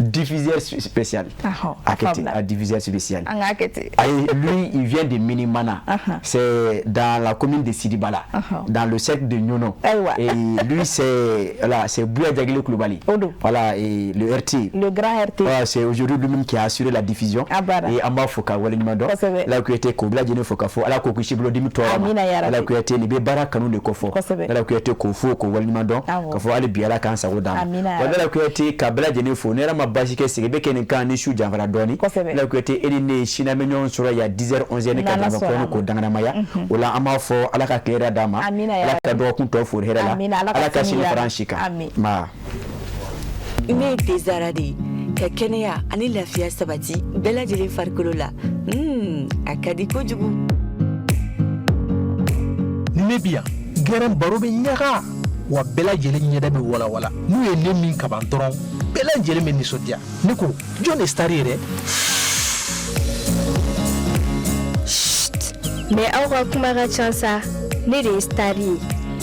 diffuseur spécial. Ahɔ, A kɛ ten, faamuna. a diffuseur spécial. An k'a kɛ ten. Ayi, lui, il vient de Minimana. C'est dans la commune de Sidibala, dans le cercle de Niono. Ayiwa. Et lui, c'est voilà, c'est Bouya Diaguilé Koulibaly. Voilà, et le RT. Le grand RT. Voilà, c'est aujourd'hui lui-même qui a assuré la diffusion. Abara. Et an b'a fo ka waleɲuman dɔn. Kosɛbɛ. Ala Kuyate, k'o bɛɛ lajɛlen fo ka fɔ Ala k'o kisi bolodimi tɔɔrɔ ma. Amina ya rabi. Ala Kuyate, nin bɛ baara kanu de kofɔ. Kosɛbɛ. Ala Kuyate, k'o fo k'o waleɲuman dɔn. Awɔ. Ka fɔ hali bi Ala k'an sago d'an ma. Amina ya Wa rabi. Ala Kuyate, ka bɛɛ lajɛlen fo. Ni Ala ma basi kɛ, sigi bɛ kɛ nin kan ni su janfara dɔɔni. Kosɛbɛ. Ala Kuyate, e ni ne ye sini an bɛ ɲɔgɔn sɔrɔ yan 10h 11h ne ka N'Ala janfa sɔnna kɔnɔ ma. k'o danganamaya. O la an b'a fɔ Ala ka tile hɛrɛ d'an ma. Amina ya Ala ka rabi. dɔgɔkun tɔ fori hɛrɛ la. Amina, Ala ka Ala ka sini sini yira fara an an si kan. Amin. Ma. Ne ye Tezara de ye, ka kɛnɛya ani lafiya sabati bɛɛ lajɛlen farikolo la. A ka di kojugu. Ni ne bi yan, gɛrɛn baro bɛ ɲaga wa, bɛɛ lajɛlen ɲɛda bɛ walawala. N'u ye ne min kaban dɔrɔn, bɛɛ lajɛlen bɛ nisɔndiya. Ne ko jɔn de star ye dɛ? Mais aw ka kuma ka ca sa. Ne de ye star ye.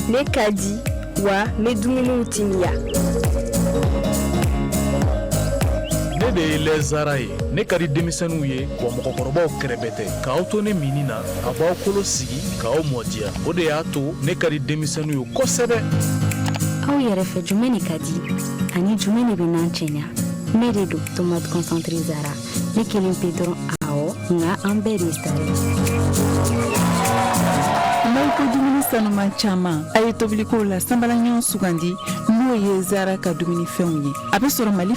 Ne ka di wa, n bɛ dumuniw timiya. Ne de ye lɛzara ye. Ne ka di denmisɛnninw ye wa mɔgɔkɔrɔbaw kɛrɛbɛ tɛ. K'aw to ne minni na, a b'aw kolo sigi k'aw mɔdiya. O de y'a to ne ka di denmisɛnninw ye kosɛbɛ. Aw yɛrɛ fɛ, jumɛn de ka di ani jumɛn de bɛ n'an cɛɲa? Ne de don, tomate concentré Zara. Ne kelen pe dɔrɔn, awɔ, nka an bɛɛ de ye star ye. N'aw ko dumuni sanuman caman, a ye tobilikow la sanbalaɲɔgɔn sugandi, n'o ye Zara ka dumunifɛnw ye. A bɛ sɔrɔ Mali